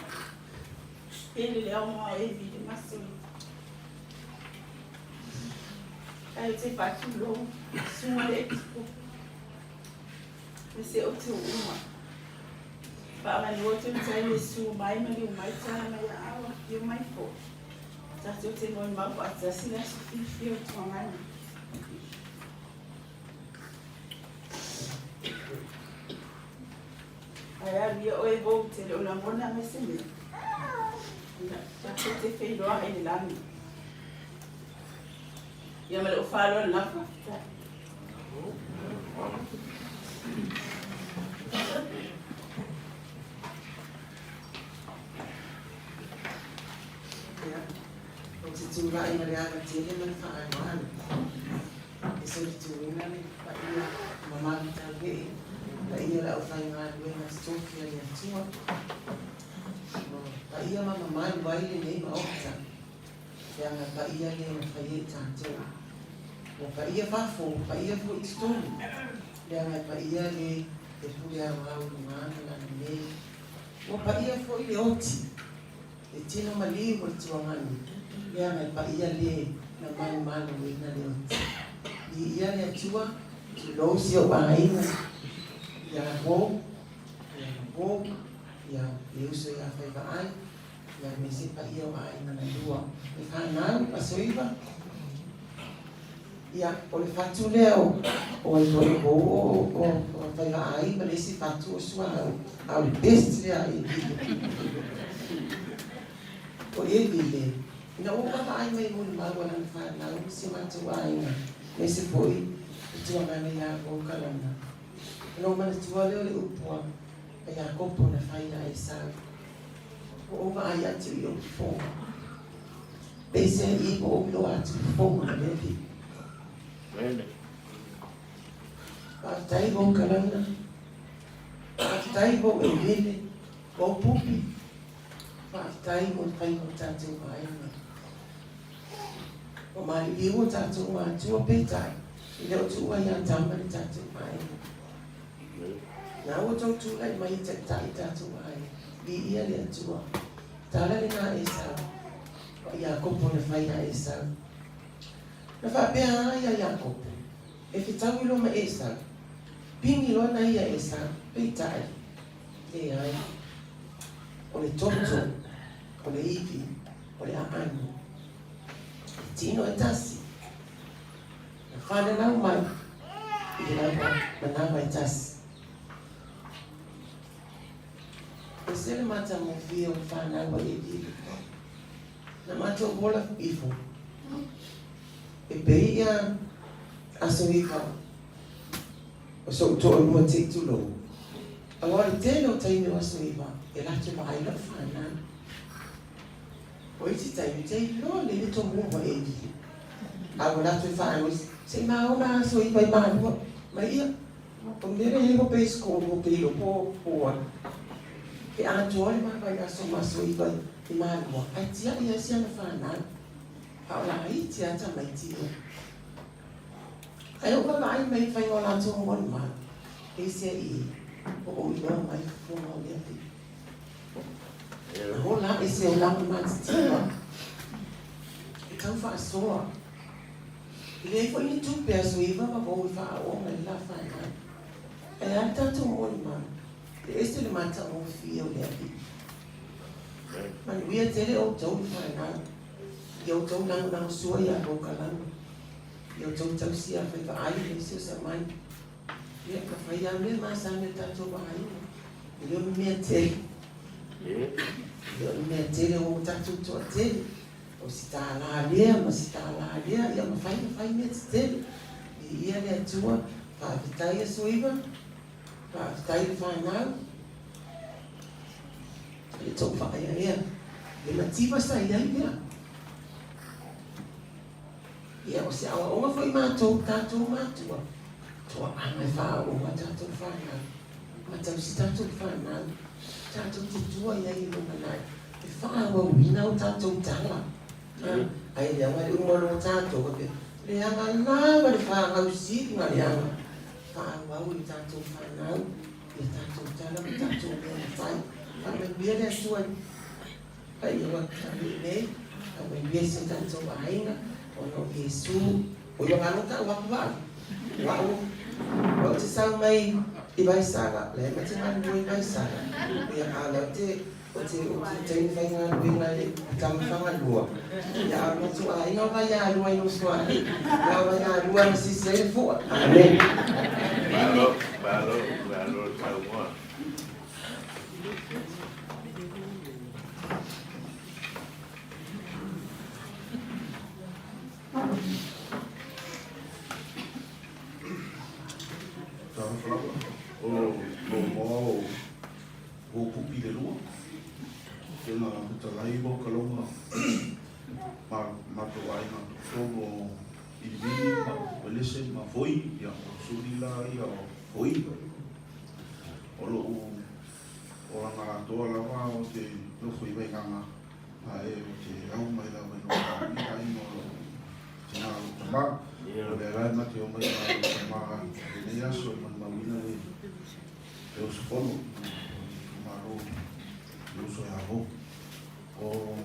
pele le aoga o Evi le masoiva. Ae ou te faatulou, susuga le epikopo, ma se o te uma. Faamanu atu le tai le susu mai ma liu mai tala mai a ao afio mai foi. Tatou te moemau faatasi le aso fiafia o Tuagana. Ae alu ia oe vou te le o lagona ma se mea. Tatou te feiloai i le lagi. Ia ma lou faaaloalo lava faafetai. Ia, ou te tulai ma le ava tele ma le faaaloalo e solituina le paia mamalu tauvee, paia o le aufaigaluega totofi a le Atua, paia ma mamalu ai lenei Maota. Leaga e paia le na faia i tatou. Ua paia fafo, ua paia foi i totonu. Leaga e paia le e pule aoao i luga ma lalo nei. Ua paia foi le oti, le tino maliu o le tuaganu, leaga e paia le na manumaloina le oti. Viia le Atua, tulou si ou aiga, ia Vo, ia Vo, ia le uso ia Faivaai, ia aemaise paia o aiga na lua. Le fanau, Aso Iva, ia, o le fatu lea o o ai foi o o o o Faivaai ma le isi fatu o Suaau, a o le best lea a Evile. O Evile, ina ua ou vaavaai mai i molimau a lana fanau ma si o matou aiga, aemaise foi le tuagana ia Vou Kalana, ona ou manatua lea o le upu a Iakopo na fai ia Esau. Ua ou vaai atu i ou fofoga. Peiseai i ua ou iloa atu fofoga o le Alii. Faafetai vou kalana. Faafetai vou elele, vou pupi. Faafetai mo le faiga o tatou aiga. Ua maliliu o tatou matua peitai, e le o tuua ia Tama le tatou aiga. Na ua tou tulai mai e taitai tatou aiga. Viia le Atua. Tala lena Esau. O Iakopo na fai ia Esau. Na faapea a ia Iakopo, e fetaui loa ma Esau. Pigi loa na ia Esau, peitai, leai. O le toto, o le ivi, o le aano. E tino e tasi. Na fananau mai i le lava manawa e tasi. Ese le matagofie o le fanau a Elile. Na matou ola ifo. E pei ia aso iva o so'u toalua te i tulou. Aua o le tele o taimi o aso iva e latou vaai lau fanau. O isi taimi te iloa lelei le tomua ua Elile. A ua latou faaigo se i maona aso iva i malua mai ia. O mea lea e hope i school hope i loko o ai. E atoa le vaavaai aso ma aso iva i Malua ae tiai ai si ana fanau. A o laiti lava tamaiti ia. Ae ou vaavaai mai i le faiga o latou molimau, peiseai ua ou iloa mai fofoga o le Alii. Na ola ae se olaga matitiva e tau faasoa. E leai foi ni tupe aso iva ma vou e faaooga i le la fanau. Ae a le tatou molimau, e ese le matagofie o le Alii. Manuia tele outou le fanau, i outou lagolagosua ia vou kalana, i outou tausi a faivaai aemaise o samai. Ia, na fai lava mea masani o tatou aiga. E le o ni mea tele. E le o ni mea tele ua tatou toatele. O si tālā lea ma si tālā lea, ia mafai ona fai mea tetele. Viia le Atua, faafetai Aso Iva, faafetai le fanau, le tou faaeaea. Le mativa sa i ai lea. Ia, o se aoaoga foi matou, tatou matua, toaaga e faaooga tatou fanau, ma tausi tatou fanau, tatou te tua i ai i lumanai, e faaauauina o tatou tala. Ae leaga le uma loa o tatou, faapea, leaga lava le faagausiga leaga, faaauau e tatou fanau ia tatou tala ma tatou mea na fai. Faamanuia le Atua i Paia ua taunuu nei, faamanuia i si o tatou aiga, ona o Iesu. O ia galo tau aku au, o au, o au te sau mai i Vaisala, la e ma te galulue i Vaisala. Ia, a o lea ou te, ou te, ou te taimi faigaluega i le Tamafangalua. Ia, a o le matou aiga o Vaialua i Nofoalii. Ia, o Vaialua na sisi ai le fua. Amene. Malo, malo, malo saunoa. Talofa lava, o Lomoa o Pupi le lua. Tena fetalai o Kalonga ma matou aiga tolu o Vilivili ma Uelese ma Voi, ia o Suli la ia o Voi. O lou olaga atoa lava ou te nofo i Vaigaga. Ae ou te au mai lava i lou manuia aiga o lou tina o lou tama. O lea la e ma te omai ma lou tama i lenei aso e molimauina le le usufono o le itumalo le uso ia Vou. O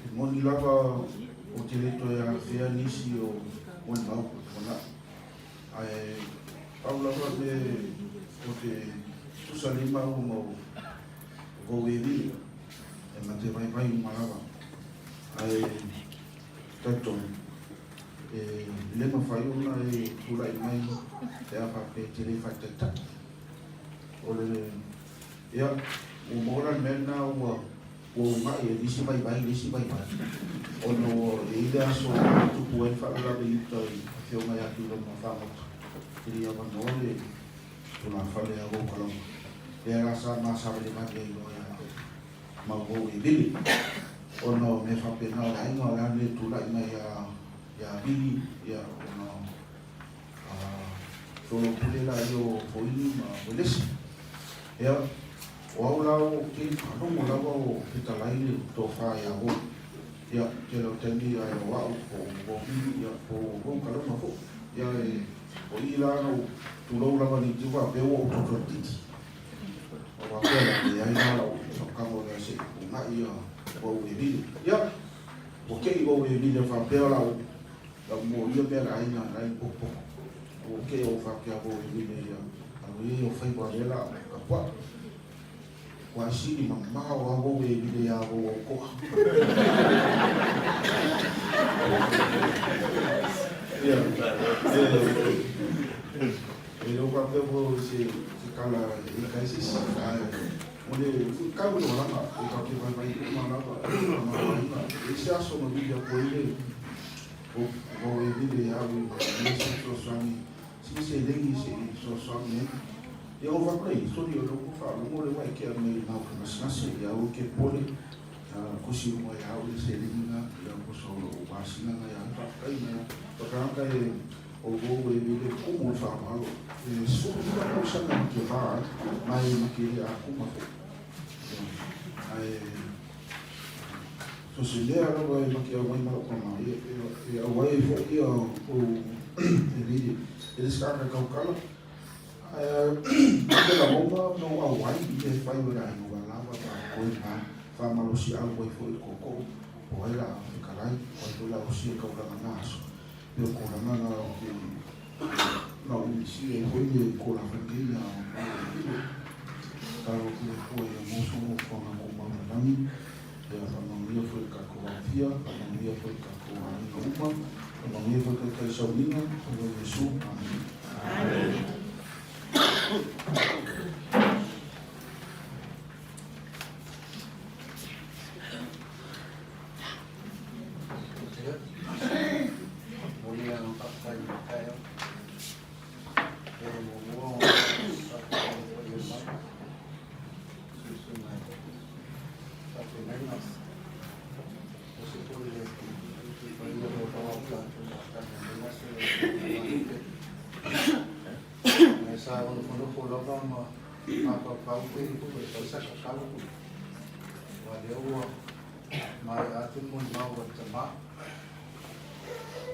e moni lava ou te le toe afea nisi o molimau ua tuanai. Ae pau lava le mea ou te tusa nei maua ma ou e vili e ma te vaivai uma lava. Ae talitonu e le mafai ona e tulai mai pe a faapea e te le faataitai. O le, ia, ua maua la le mea lena ua ua uunai e le isi vaivai le isi vaivai, ona ua i ai le aso e tupu ai le faalavelave i uta i Afioga ia Tuiloma Fagota, e le i avanoa le tulafale a Uaukalaua, lea la sa ma savalivali ai loa ia Mauvou e Vili, ona o mea faapena o le aiga o le a le mea e tulai mai ia Vili, ia ona solopule la ia o Foini ma Uelesi. Ia, o au la ou te faalogo lava o fetalai le tofa ia Vou. Ia, tele o taimi ae o au po o Vou Vili, ia, po o Vou Kalama foi. Ia, e, o i la na ou tulou lava nei te faapea ua ou totoatiti. O faapea la, leai la lau faakago lea se i uunai ia Vou e Vili. Ia, ua kei Vou e Vili faapea lau Lau molia mea le aiga la i popopo. Ua ke o faapea vo e vile ia alo ia o faiva lea la ka pua. Kua sili ma mao a vo e vile ia vo o koa. Ia, e le o faapea vo se se kala e kai se si ae o le kau le olanga e ka ke vai vai uma lava ma aiga e se aso ma vile ko ile O vau e vile ia au i mea se fesoasoani, sili seleni se i fesoasoani ai. Ia o faapea i soli o lea ua faalogo lea ua e kea mai i mau gasegase ia aua e ke pole, kusi uma ia au le seleni na, ia posa o lou masina na ia au faafetai na ia. Tagata e o vou e vile kumu le faaaloalo, e 15 tausaga ma ke va ai, ma e ma ke le akuma foi. Ae So se mea lava e make auai ma lou tama, e auai ai foi ia ou e lili. E le se tagata e tautala, ae te lagona na ou auai i mea e fai o le aiga ua lava ta koe ma faamalosiau ai foi i le tootoo, po o ai la fetalai, po o ai foi la osi e taulaga na aso. E pei o tulaga na ou te na ou misi ai foi le tulaga nei a o le Tatalo atu le Atua ia maua se nofoaga tumau i le lagi. Ia faamanuia foi le tatou aofia, faamanuia foi le tatou aiga uma, faamanuia foi taitai sauniga, o lo Iesu. Amene. Amene. Sa nofonofo lava ma mafaufau pe le tausaka tau aua lea ua maea atu le molimau a le tama.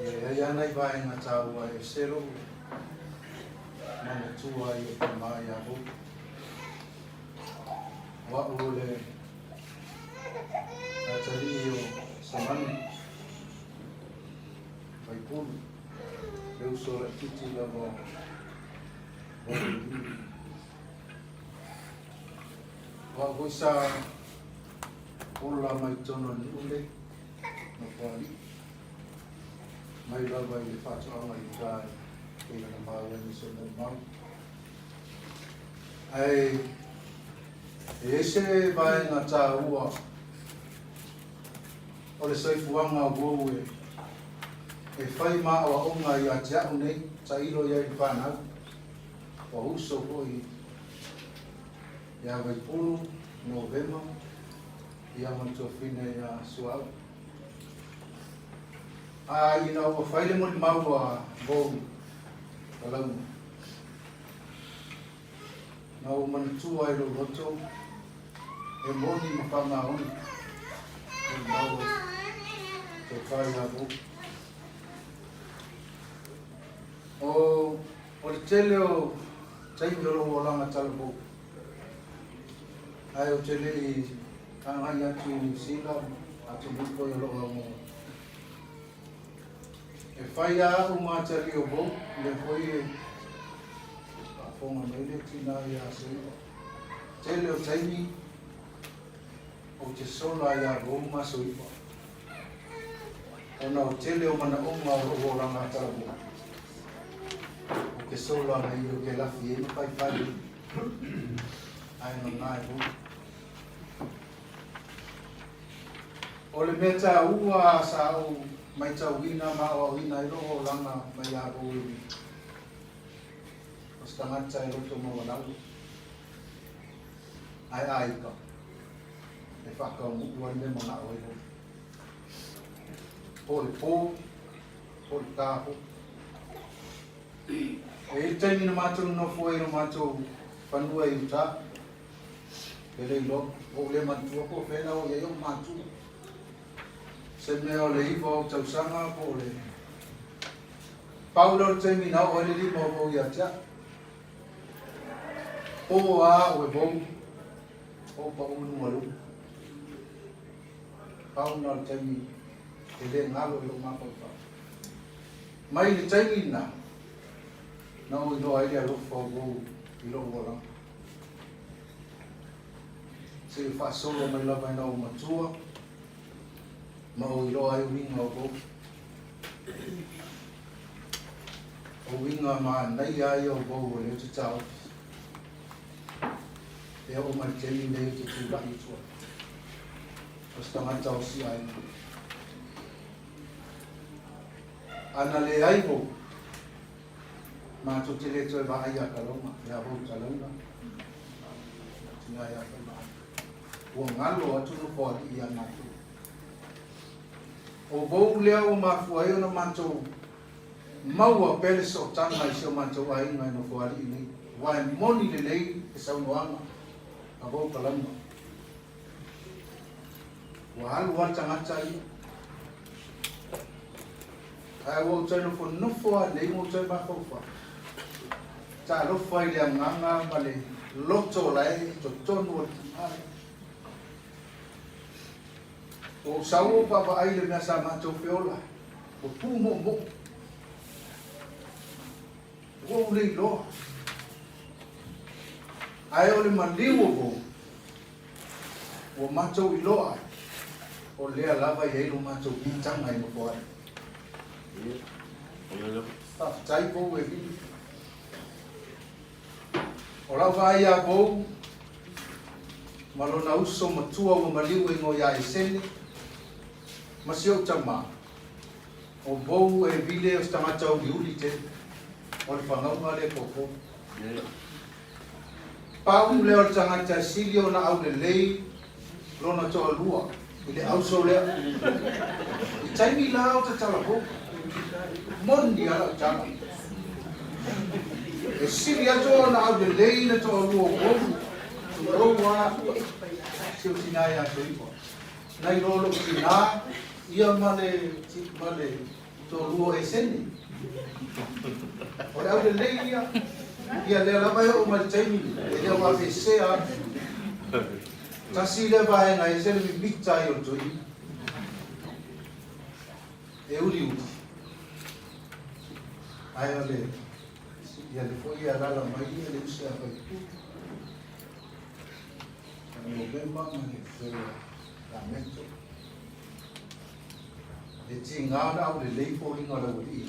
Ia e i ai lava nai vaega taua e ese lou manatua ai o tama ia Hope. O au o le atalii o Samanu, Vaipulu, le uso laitiiti lava o Vaipulu. O au foi sa ola mai totonu o le nuu lenei, Nofoalii, mai lava i le faatoaga i uta e pei ona maua i nisi o molimau. Ae e i ai se vaega taua o le soifuaga uou e e fai ma aoaoga ia te au nei, tailo i ai le fanau, ua uso foi ia Vaipulu, Novema, ia ma le tuafine ia Suauu. A ina ua fai le molimau a Vou Kalauga, Na ou manatua i lou loto, e moni ma faamaoni. Molimau a le tofa ia Vou. O, o le tele o taimi o lou olaga talavou, ae ou te le i agai atu i Niu Sila ma atunuu foi o lo o aumoa. E fai lava au ma atalii o Vou, lea foi e faafofoga mai le tina ia Soiva. Tele o taimi ou te sola ia Vou ma Soiva, ona o tele o manaoga o lou olaga talavou. Ou te sola nai lo te lafi ai ma faifai ai, ae gagā e Vou. O le mea taua sa ou maitauina ma aoaoina ai lou olaga mai ia Vou e o se tagata e loto maualalo ae aiga e faataunuu ai le mea manao ai lou. Po o le po, po o le ta foi. E i ai le taimi na matou nonofo ai i lo matou fanua i uta, e le iloa, ua ou le manatua po o fea na oo i ai ou matua. Se mea o le 9 o ou tausaga po o le pau lea o le taimi na oo ai le lima o vou ia te au. Po a au e vou, ou pau i luga luga. Pau na o le taimi e le galo i lou mafaufau. Mai le taimi na, na ou iloa ai le alofa o vou i lou olaga. Seia faasolo mai lava ina ou matua ma ou iloa ai uiga o vou. O uiga manaia ia o vou o lea ou te taofi. E oo mai le taimi lenei ou te tulai atu ai. O se tagata o si aiga. Ana leai vou, Matou te le toe vaai ia Kalauna, ia vou Kalauna, tina ia Faimaa. Ua galo atu Nofoalii ia matou. O vou lea ua mafua ai ona matou maua pea le sootaga i si o matou aiga i Nofoalii nei, aua e moni lelei le saunoaga a vou Kalauna. Ua alu lava le tagata ia. Ae ua ou toe nofonofo lava nei ma ou toe mafaufau. Talofa i le agaga ma le loto la e i totonu o le tina lea. Ua ou sau ou vaavaai i le mea sa matou feola ai, ua pumoomoo. Ua ou le iloa. Ae o le maliu o vou, ua matou iloa ai, o lea lava e i ai lo matou piitaga e nofo ai. Faafetai vou e vili. O lau vaai ia vou, ma lona uso matua ua maliu e igoa ia Esene, ma si ou tama, o vou e vile o se tagata uliuli tele, o le fagauga lea popo. Pau lea o le tagata e sili ona aulelei lona toalua i le auso lea. I taimi la o tatala fou, moni a lau tala. E sili atu ona aulelei le toalua o ou, tulou a si ou tina ia Soiva. Nai lo lou tina ia ma le, ma le toalua o Esene. O le aulelei ia, ia lea lava e oo mai le taimi e le o aveesea atu. Tasi lea vaega e ese le mimita ai o le toeaina. E uliuli. Ae o le, ia le foi e alala mai ia le uso ia Faipule. Ia Novema ma le Lamento. E tiga ona aulelei foliga o le aualii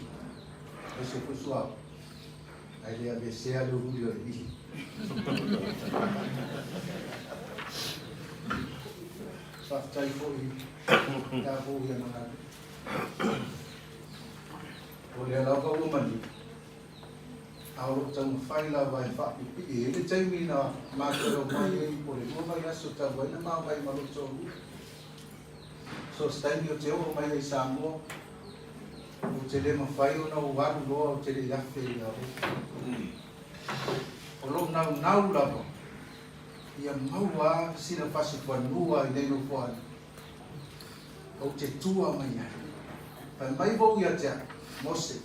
aemaise foi suauu, ae le aveesea le uliuli o le vili. Faafetai foi ia vou i ana galuega. O lea lava ua maliu, a o lo o taumafai lava e faapipii. E i ai le taimi na matou omai ai po o le 2 vaiaso talu ai na mavae ma lou toalua. So se taimi ou te oo mai ai i Samoa, ou te le mafai ona ou alu loa ou te le i afe ia oe. O lou naunau lava, ia maua sina fasi fanua i nei nofoalii. Ou te tua mai ai. Fai mai vou ia te au, Mose,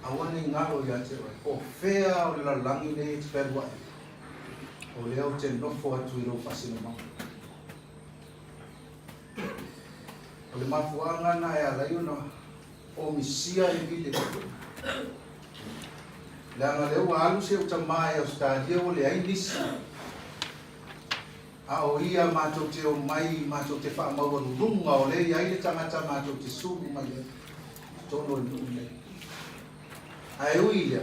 aua ne i galo ia te oe, po o fea o le lalolagi nei e te fealuai ai, o lea ou te nofo atu i lou faasinomaga. O le mafuaaga lena e ala ai ona omisia e Vile, leaga lea ua alu si ou tama i Ausetalia ua leai nisi. A o ia matou te omai matou te faamaualuluga o lea e i ai le tagata matou te sulu mai ai i totonu o le nuu lenei. Ae ui i lea,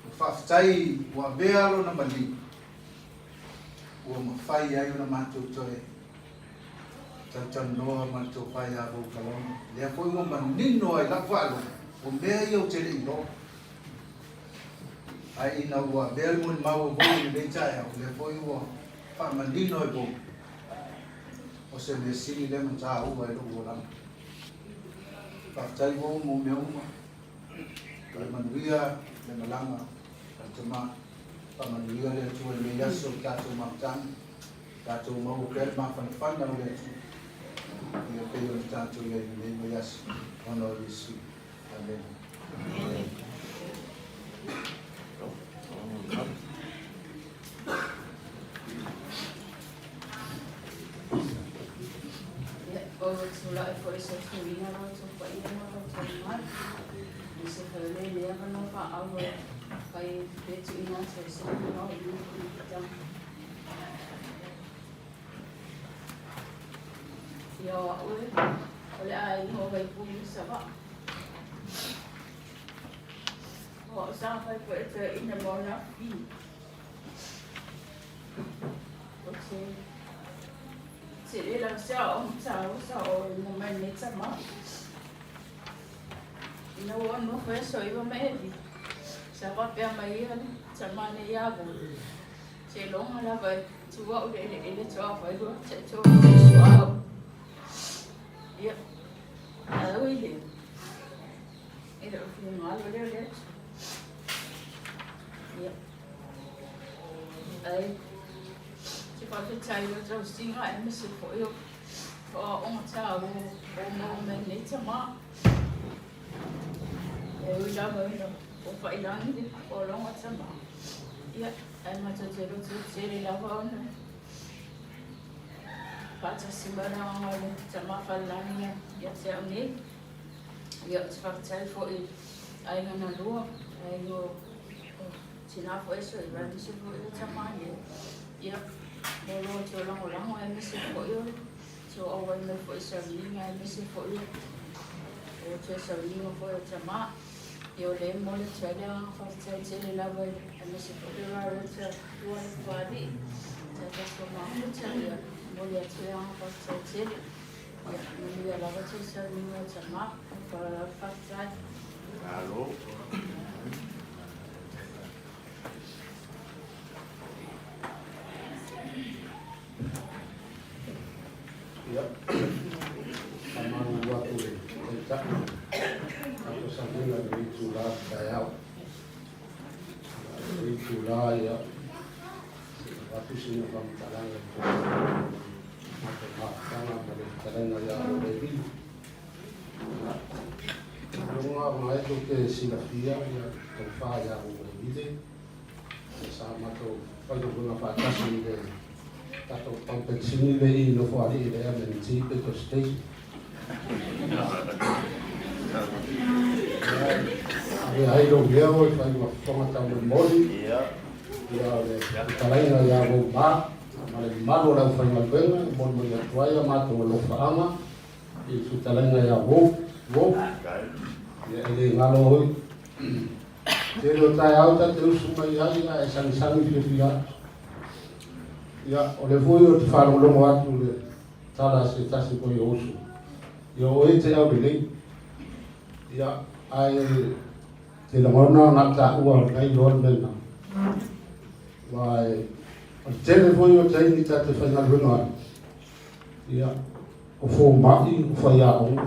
ua faafetai ua avea lona maliu ua mafai ai ona matou toe talatalanoa ma le tofa ia Voukalona. Lea foi ua manino ai lau faalogo, o mea ia ou te le i iloa. Ae ina ua avea le molimau o Vou i lenei taeao, o lea foi ua faamanino e Vou, o se mea sili lea ma taua i lou olaga. Faafetai Vou mo mea uma. Ia manuia le malaga a le tama. Faamanuia le Atua i lenei aso i tatou mafutaga. Tatou maua pea le mafanafana o le Atua. Ia pei ona tatou i ai i lenei vaiaso ona o Iesu. Amene. Ia, o tulai foi se tuuina lo outou paia ma lo outou mamalu. I se foi o le lea avanoa faaauau e fai pe tuuina atu ai se avanoa i le mafutaga. Ia o a'u e, o le aiga o Vaipulu i Savaʻa. O a'u sa fai foi e toeaina ma ona afifina. O te tele lava se aoaoga taua sa aoaoina mai nei tama. Ina ua nofo e aso 9 ma Evi, sa faapea mai ia le tama nei ia Vou. Seiloga lava e tu au i le eleele toa vailua te tolu o suaau. Ia, ae ui lea, e le o finagalo lea o le Atua. Ia, ae te faafetai i lau tausiga aemaise foi o aoaoga taua o maua mai nei tama. E ui lava ina ua faiilagi le olaga tama. Ia, ae matou te loto tele lava ona faatasi mai le agaga o le Tama Falelagi ia te au nei. Ia, ou te faafetai foi i aiga na lua, aiga o tina foi e soiva, aemaise foi o tama nei. Ia, mo lo outou lagolago, aemaise foi o le tou auai mai foi i sauniga, aemaise foi o toe sauniga foi o tama. Ia o lea e momoli atu ai le agaga faafetai tele lava i aemaise foi le Rarota Tua le Papalii, ia tatou mafuta, ia momoli atu le agaga faafetai tele. Ia manuia lava tou sauniga o tama. Faafetai. Malo. Ia, faamalulu atu i le Taitai, tatou sauniga i lenei itula o le taeao. I lenei itula, ia, se i avatu sina faamatalaga i totonu o le matou mafutaga ma le fetalaiga ia Levi. Ia, ailoga ona e tou te silafia ia tofa ia Levi, sa matou faigaluega faatasi i le tatou pamu penisini lea i Nofoalii i le MNT petrol station. Avea ai lou leo e fai ma fofoga taumolimoli ia o le fetalaiga ia Vouma ma le mamalu o le aufaigaluega e molimoli atu ai a matou alofaaga i le fetalaiga ia Vou. Vou, ia e le galo oi. Tele o taeao ta te usu mai ai ae sagisagi fiafia atu. Ia, o lea foi ou te faalogologo atu i le tala a se tasi foi o uso. Ia, o oe te aulelei. Ia, ae te lagona na o taua o lenei loa le mea lena. Aua o le tele foi o taimi ta te faigaluega ai, ia, O fomai, o faiaoga.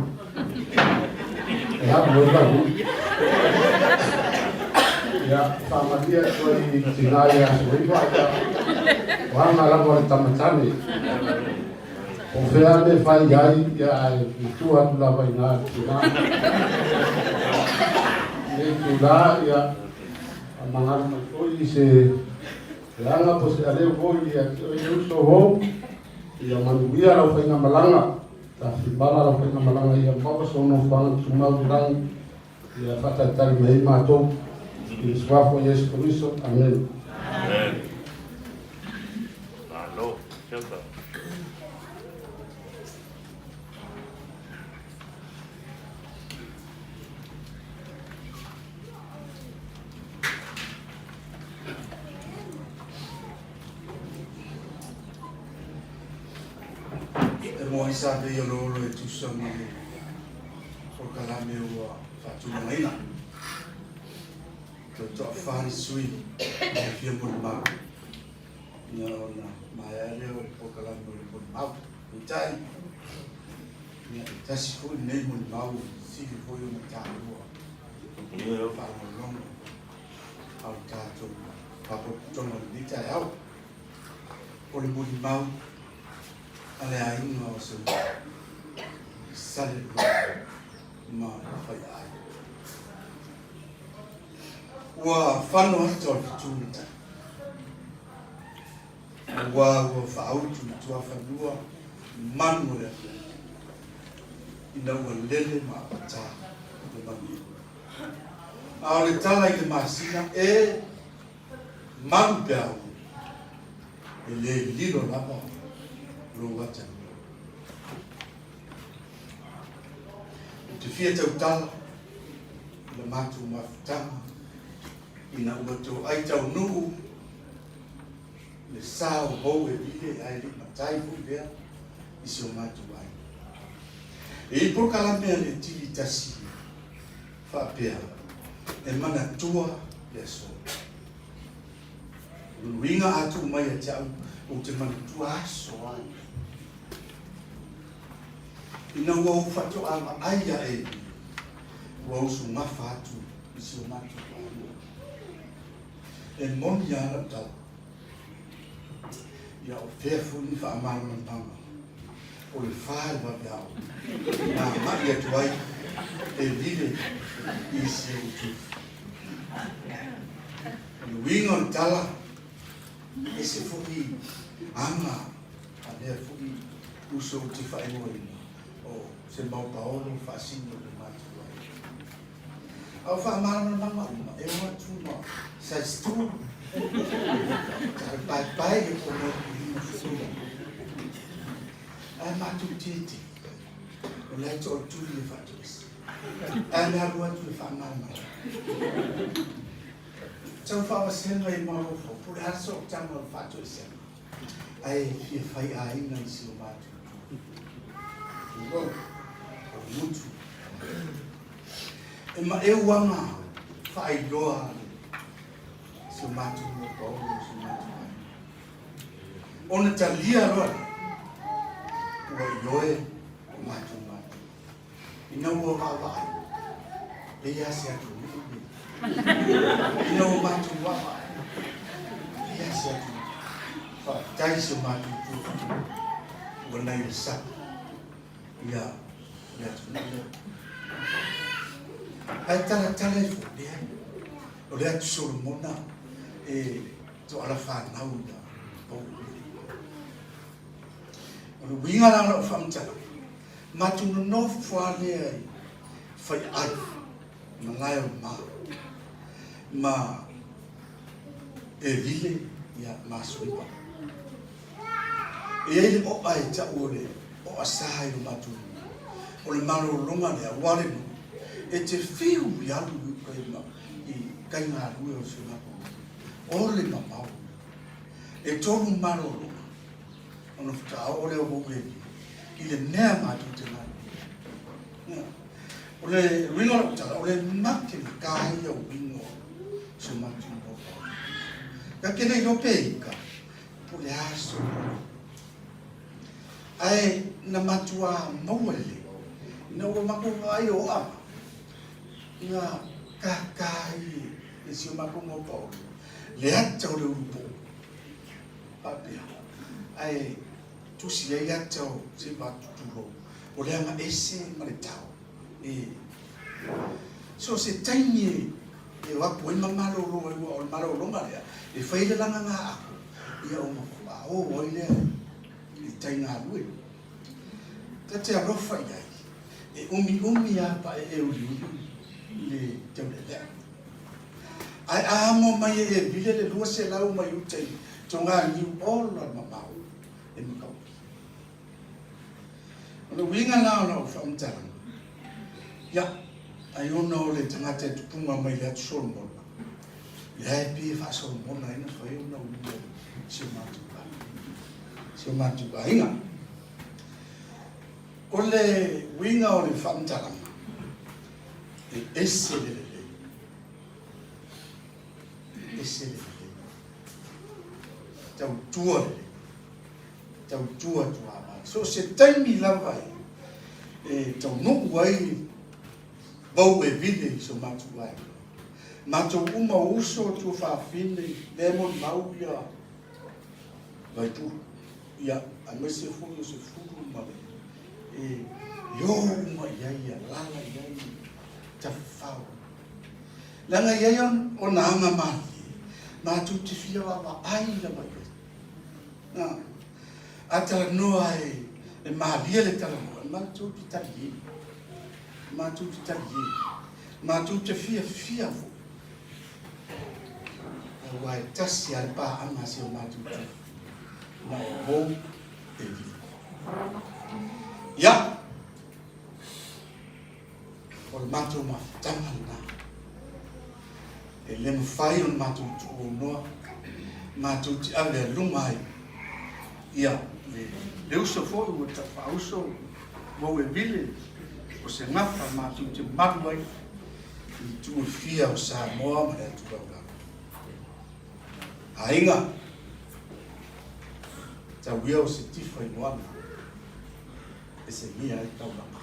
E alu ai lau ui. Ia, faamalie atu ai i tina i aso 9, ia, o aga lava o le tama tane. Po o fea le mea e fai ai, ia ae matua atu lava i ina le tina. I lenei itula, ia, faamagalo mai foi i se leaga po o se aleu foi ia te oe le uso hou, ia manuia lau faigamalaga, tafimala lau faigamalaga ia maua sou nofoaga tumau i lagi, ia faatalitali mai ai matou. I le Suafa o Iesu Keriso. Amene. Amen. Malo. Siota. E moa ai sa vei o lolo e tusa ma le polokalame ua faatulagaina. Toe toafa ni sui e fia molimau. Ia ona maea lea o le polokalame o le molimau. Peitai, ia e tasi foi lenei molimau sili foi ona taua i le faalogologo a o tatou faapotupotona i lenei taeao. O le molimau a le aiga o Samoa i Salelologa ma Faiaai. Ua fano ata o le fetu na tai. Aua ua faautu i tuafanua manu o le afiafi, ina ua lele ma apatā le manuia. A o le tala i le masina, e malu pe a ua, e le lilo lava lou ata i lalo. Ou te fia tautala i la matou mafutaga ina ua toai taunuu le sa o hou e vile ae le i matai foi lea i si o matou aiga. E i ai polokalame a le tili tasi faapea e manatua le aso. O le uiga a tuu mai ia te au, ou te manatua aso ai. Ina ua ou faatoa vaai ae ua usugafa atu i si o matou aiga. E moni lava lau tala, ia o fea foi ni faamalamalamaga o le fa le vaveao na agai atu ai e vile i si ou tufu. O le uiga o le tala, ese foi aga a lea foi uso ou te faaigoaina o se mau paolo faasino o le matou aiga. A o faamalamalamaga uma, e o atu ma size 2. Sa paepae ia po mo lima foi. Ae matou tietie, o la e tootuli e faatoese. Ae na alu atu e faamalamalama. Tau faavasega i mafaufau, po o le a le sootaga o le faatoesega, ae fia fai aiga i si o matou itu. Tulou, o le gutu. E maeu aga faailoa a si o matou mopaolo i si o matou aiga. Ona talia loa lea, ua ioe o matou matua. Ina ua vaavaai, pei lava se atunuu lenei. Ina ua matou vaavaai, pei lava se atunuu. Faafetai si o matou tuafulu ua nai le sami. Ia, o le atunuu lea. Ae talatala ifo, leai. O le atu Solomona e toala fanau ia pou. O le uiga la o lau faamatalaga, matou nonofo lava lea i Faiaai, malae o ma, ma e vile ia ma Soipa. E i ai le o'a e ta'u o le o'a sa i lo matou nuu, o le malologa lea ua le nuu e te fiu i alu i uka i ma i kai galue o si o matou nuu. O le mamao e tolu malologa ona faatoa oo lea o ou e i le mea matou te galulue. O le uiga o lau tala, o le make na ka ia uiga o si o matou nofo. Ka ke le iloa pe ika, po le aso. Ae na matua maua lelei, ina ua matou vaai o oa, na kaka i e si o matou maopa o le ata o le ulupo. Faapea. Ae tusi ai ata o se vatutulou, o le aga ese ma le tao. E. So se taimi e e o atu ai ma malolo ai ua o le malologa lea e fai ai le lagaga ako ia ona faatoa o ai lea i tai galue. Ta te alofa i ai e umiumi a pae'e uliuli i le taulelea. Ae a amo mai e Evile le 200 mai uta i Toganiu ola le mamao e matautia. O le uiga la o lau faamatalaga, ia, ai ona o le tagata e tupuga mai le atu Solomona, lea e pei e faa-Solomona ai na fai ona uiga i si o matou aiga. Si o matou aiga. O le uiga o le faamatalaga, e ese le lelei. E ese le lelei. Tautua lelei. Tautua tuavai. So o se taimi lava e taunuu ai vau e vile i so matou aiga. Matou uma o uso tuafafine lea e molimau ia Vaipulu. Ia, aemaise foi o Sefulu ma le e e o uma i ai, alaala i ai Tafafao. Leaga e i ai ona aga malie, matou te fia vaavaai lava i ai. Na, a talanoa e, e malie le talanoa, e matou te talie. Matou te talie. Matou te fiafia foi. Aua e tasi a le paaga a si o matou tu. Na o vou e vili. Ia, o le matou mafutaga lena. E le mafai ona matou tuuaunoa, matou te ave a luma ai. Ia, le, le uso foi ua taufaauso vou e vile, o se gafa matou te malu ai i itu e fia o Samoa ma le atu laulala. Aiga, tau ia o se tifa i moana e segia ai taulaga.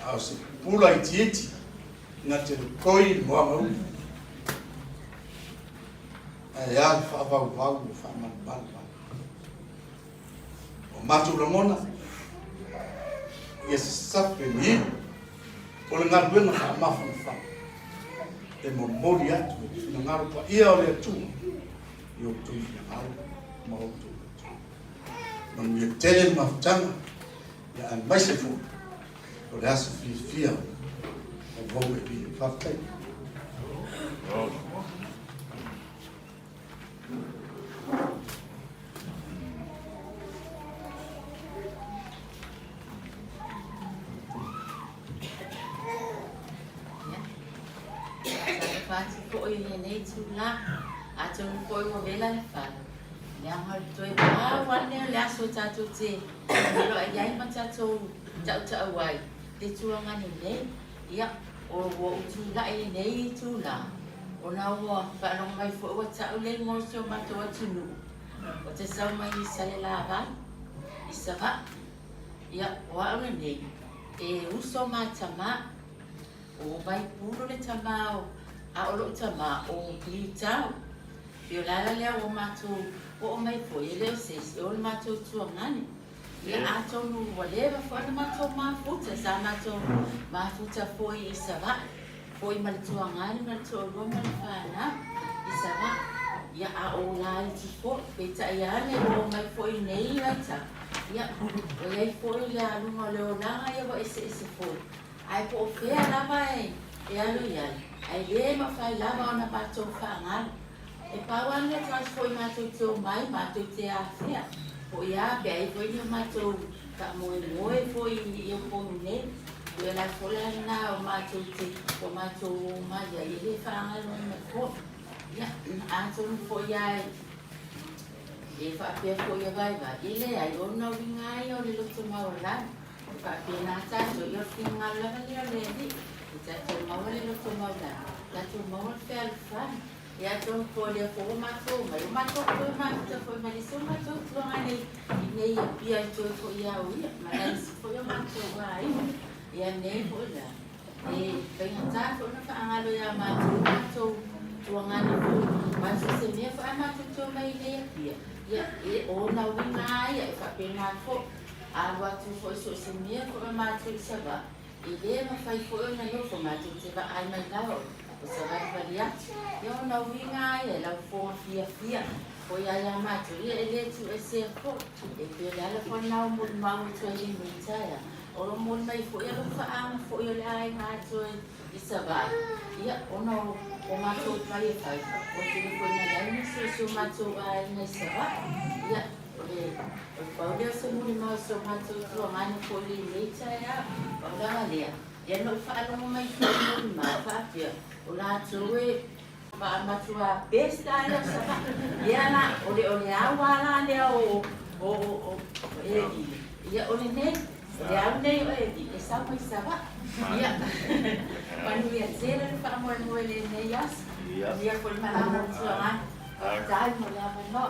A o se pula itiiti na te lukoi i le moana uli. Ae a le faavauvau o faamalumalu mai. O matou lagona, ia sasape ni o le galuega faamafanafana e momoli atu e le finagalo paia o le Atua i outou finagalo ma outou loto. Manuia tele le mafutaga, ia aemaise foi o le aso fiafia o vou e vili. Faafetai. Talofa atu foi i lenei itula, atonu foi ua vela le fala, leaga o le toe pau lava lenei o le aso tatou te feiloai ai ma tatou tautau ai le tuagani nei. Ia, ua ou tulai i lenei itula, ona ua faalogo mai foi ua tau le igoa o si o matou atunuu, ou te sau mai i Salelavalu, i Savaii. Ia, o au lenei, e uso ma tama, o Vaipulu le tama o, a o lou tama o Piutau. Pei o le ala lea ua matou oo mai foi, e le o se isi, o le matou tuagane. Ia, atonu ua leva foi ona matou mafuta, sa matou mafuta foi i Savaii, foi ma le tuagane ma le toalua ma le fanau i Savaii. Ia, a o laiti foi, peitai ane ua oo mai foi i nei vaitau, ia, ua i ai foi le aluga o le olaga ia ua eseese foi. Ae po o fea lava e alu i ai, ae le mafai lava ona matou faagalo. E pau lava le mea tatou foi matou te omai matou te afea foi a pe ai foi ni o matou faamoemoe foi i Upolu nei. O le ala foi la lena o matou te o matou omai ai e le faagaloina foi. Ia, atonu foi a e faapea foi a vaivai, e leai, o ona uiga lava ia o le loto maualalo. E faapena tatou, ia o le finagalo lava lea o le Alii, ia tatou maua le loto maualalo, tatou maua le fealofani. Ia atonu po o lea foi ua matou omai, ua matou toe mafuta foi ma le isi o matou tulaga nei i nei Apia i toe foi ia au ia, ma nai isi foi o matou aiga. Ia nei foi la, e faigata foi ona faagalo ia matou matou tuagana foi, ma so se mea foi. a matou te omai i inei Apia, ia, e, o ona uiga lava ia, e faapena foi. A alu atu foi so o se mea foi ma matou i Savaii, e le mafai foi ona nofo matou te vaai mai lava o savalivali atu. Ia ona uiga lava ia i lau fofoga fiafia foi lava ia matou, ia e le tuuesea foi. E pei o le ala foi lena o molimau atu ai i lenei taeao, o lo o momoli mai foi alofaaga foi o le aiga atoa i Savaii, ia, ona o matou mai e fai, ua tele foi ina leai nisi o si o matou aiga i Savaii. Ia, o le o le pau lea o se molimau i si o matou tuagana foi i lenei taeao. Pau lava lea, ia na ou faalogo mai foi i molimau faapea, o latou e matua best lava lea o Savaii. Ia la, o le o le au lava la lea o o o Eli, ia o lenei, o le au nei o Eli e sau mai Savaii. Ia, manuia tele le faamoemoe i lenei aso. Manuia foi le malaga o le tuagana. Faafetai mo le avanoa.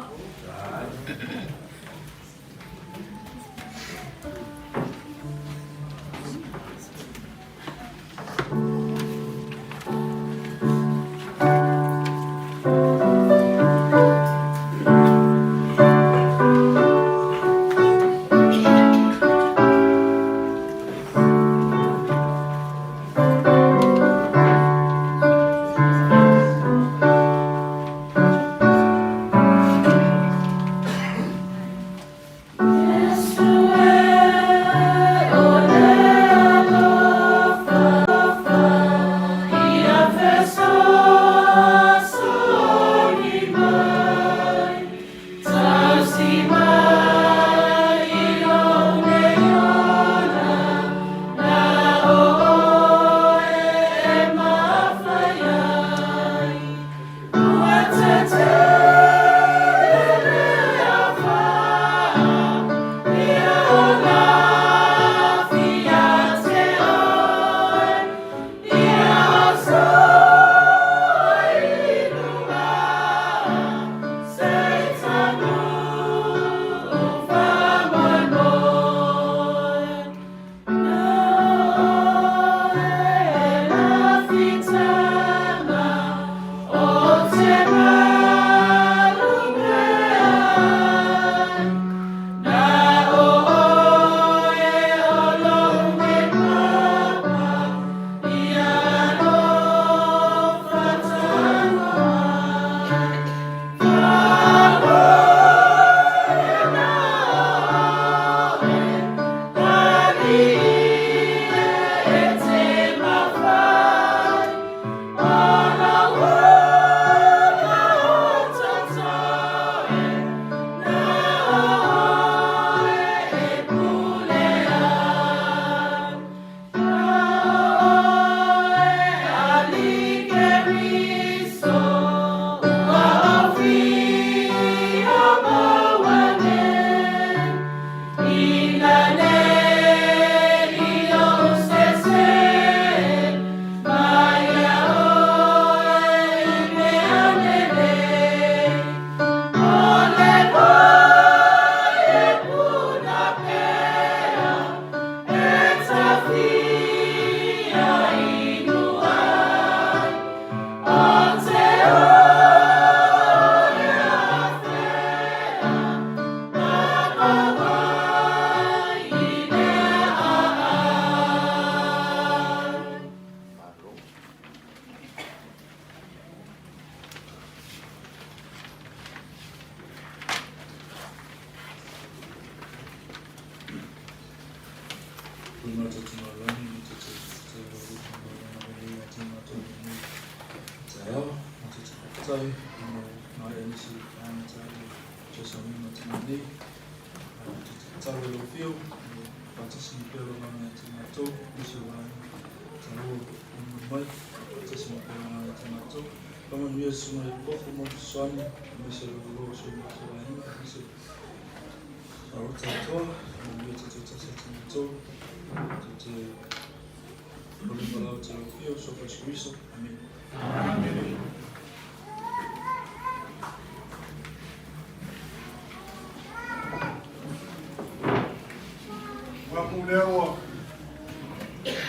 Manatu lea ua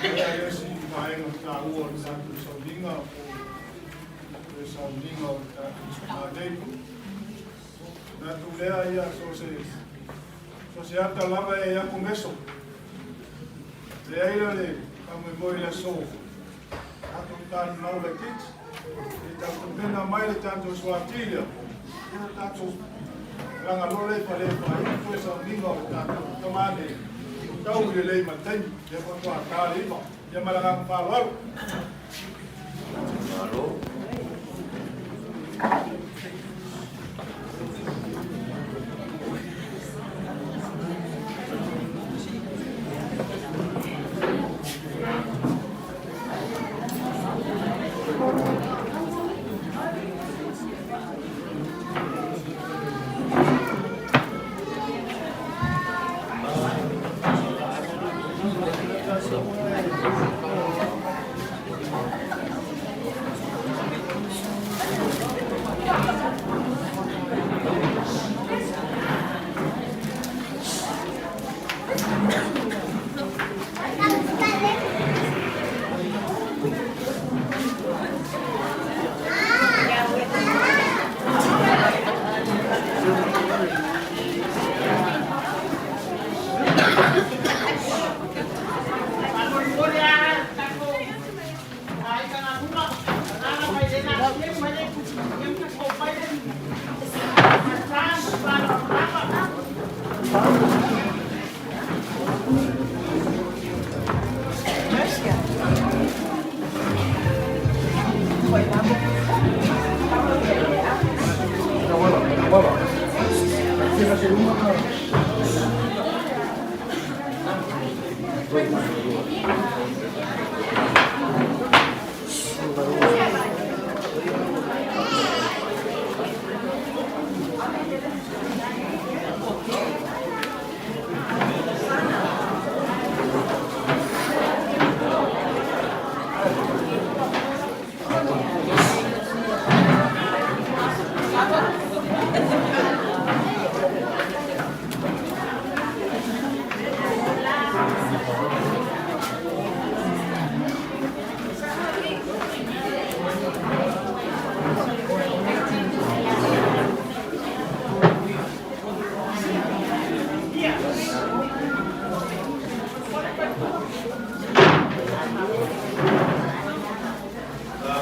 maea le isi vaega taua o le tatou sauniga po o le sauniga o le tatou Saga Nei. Manatu lea ia so se so se ata lava e ia komeso. Leai la le faamoemoe i le aso, tatou talomau laitiiti, se i tautapena mai le tatou suati lea, ia o tatou malaga loa lea i fale e faaiu toe sauniga o le tatou tama nei, tau i lelei ma le taimi, lea faatoa ta le 9. Ia ma le agaga faaaloalo. Malo.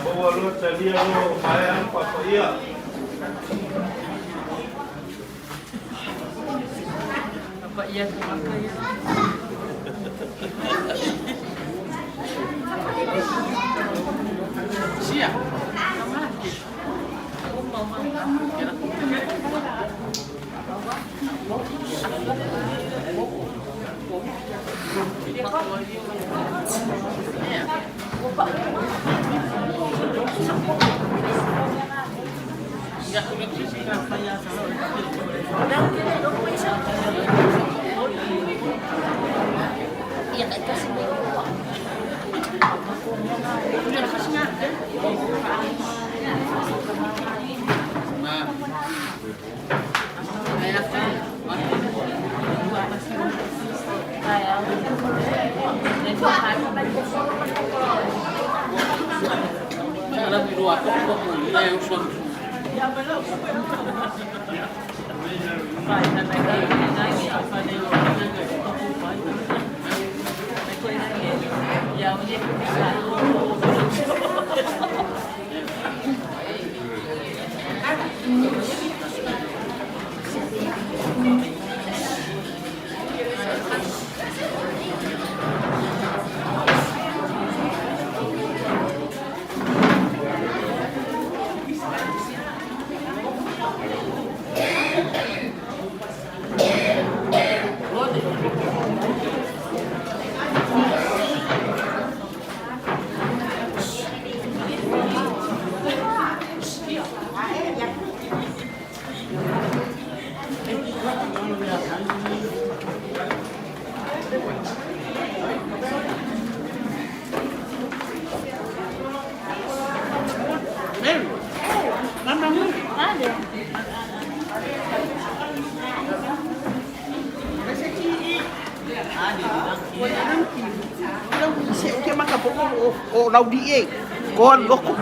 Maua loa talia loa ua maea ona faapaia. Papaia tagata ia. Sia. O lau e ko loko.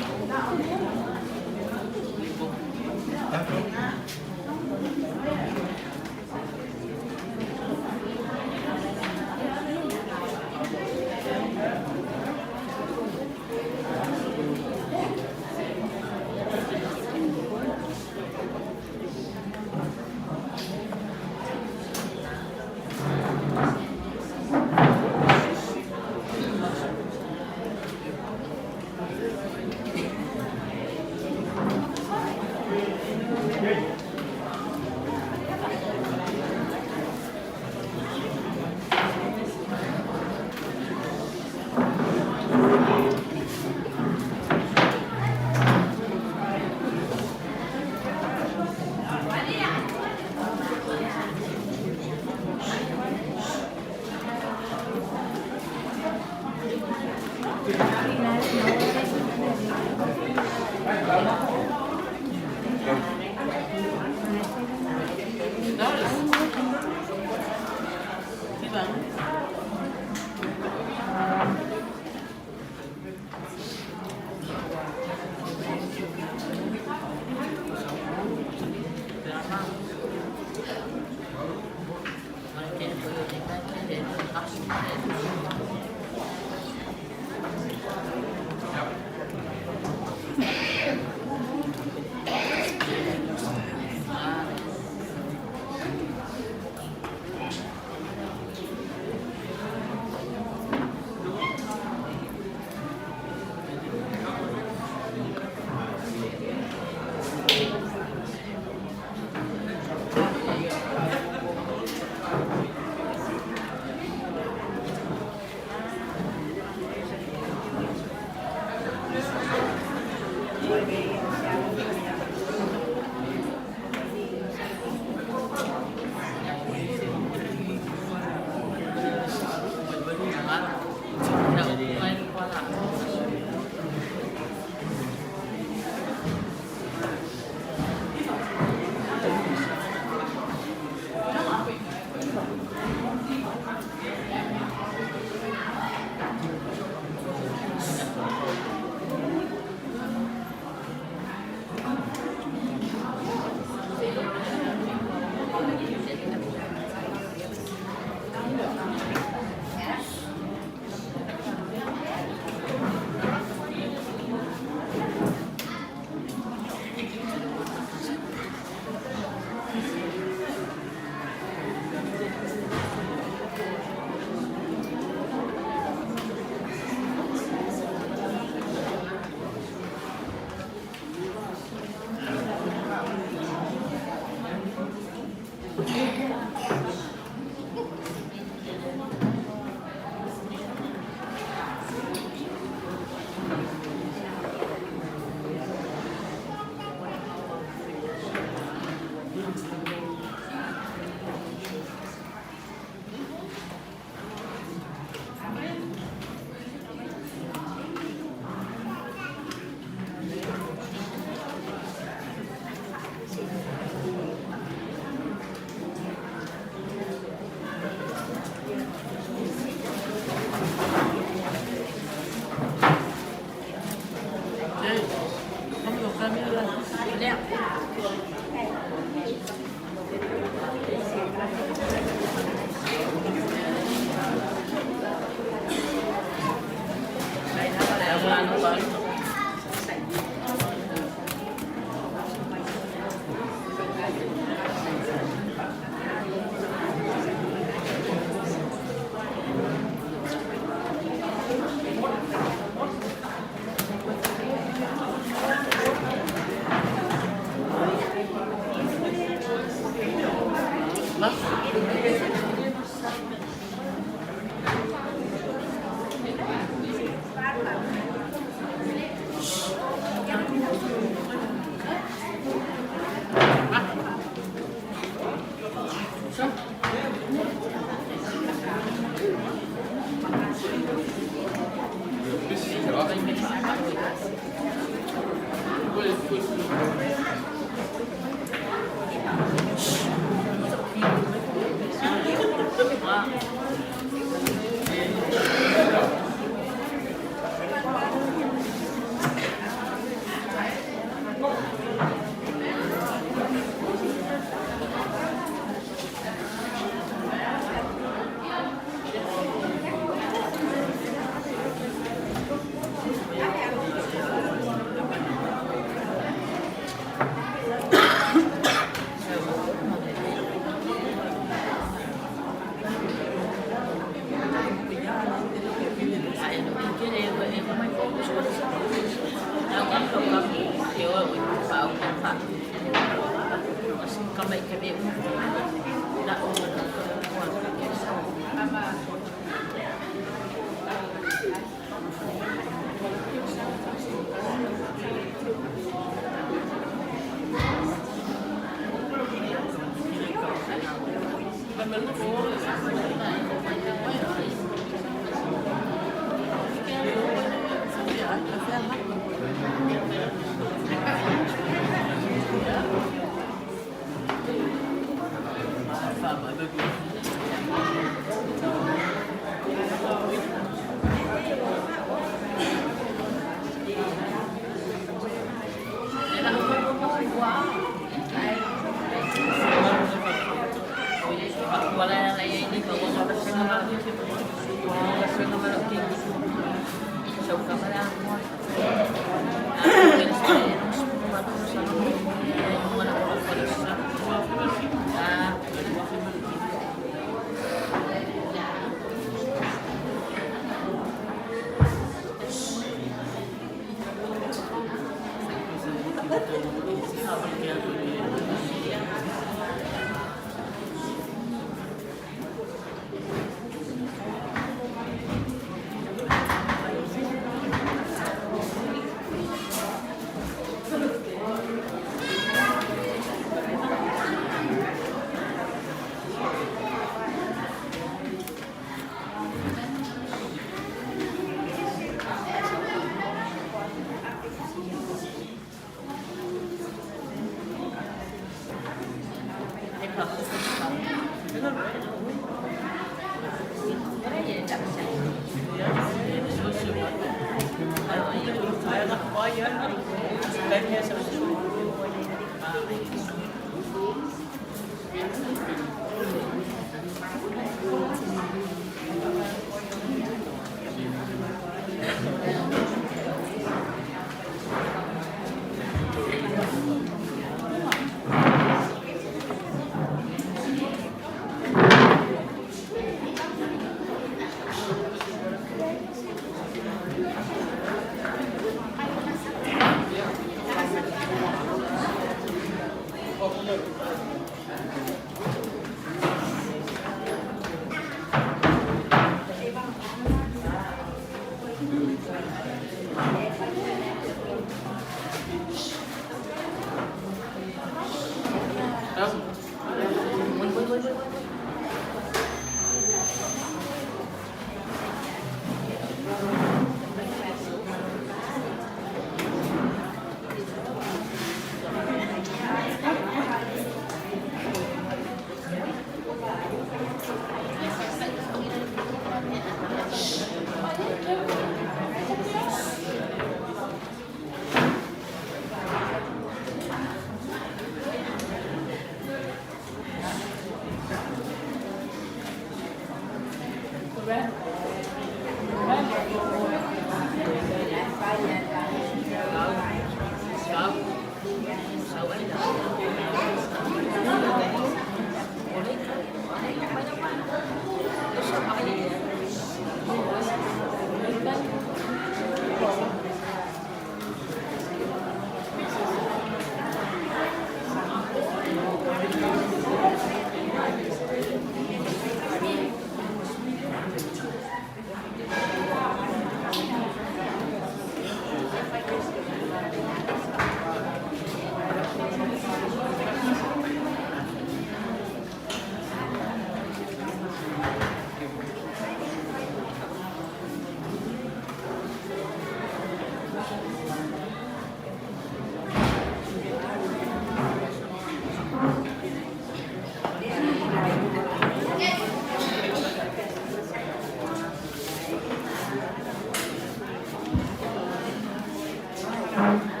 Ia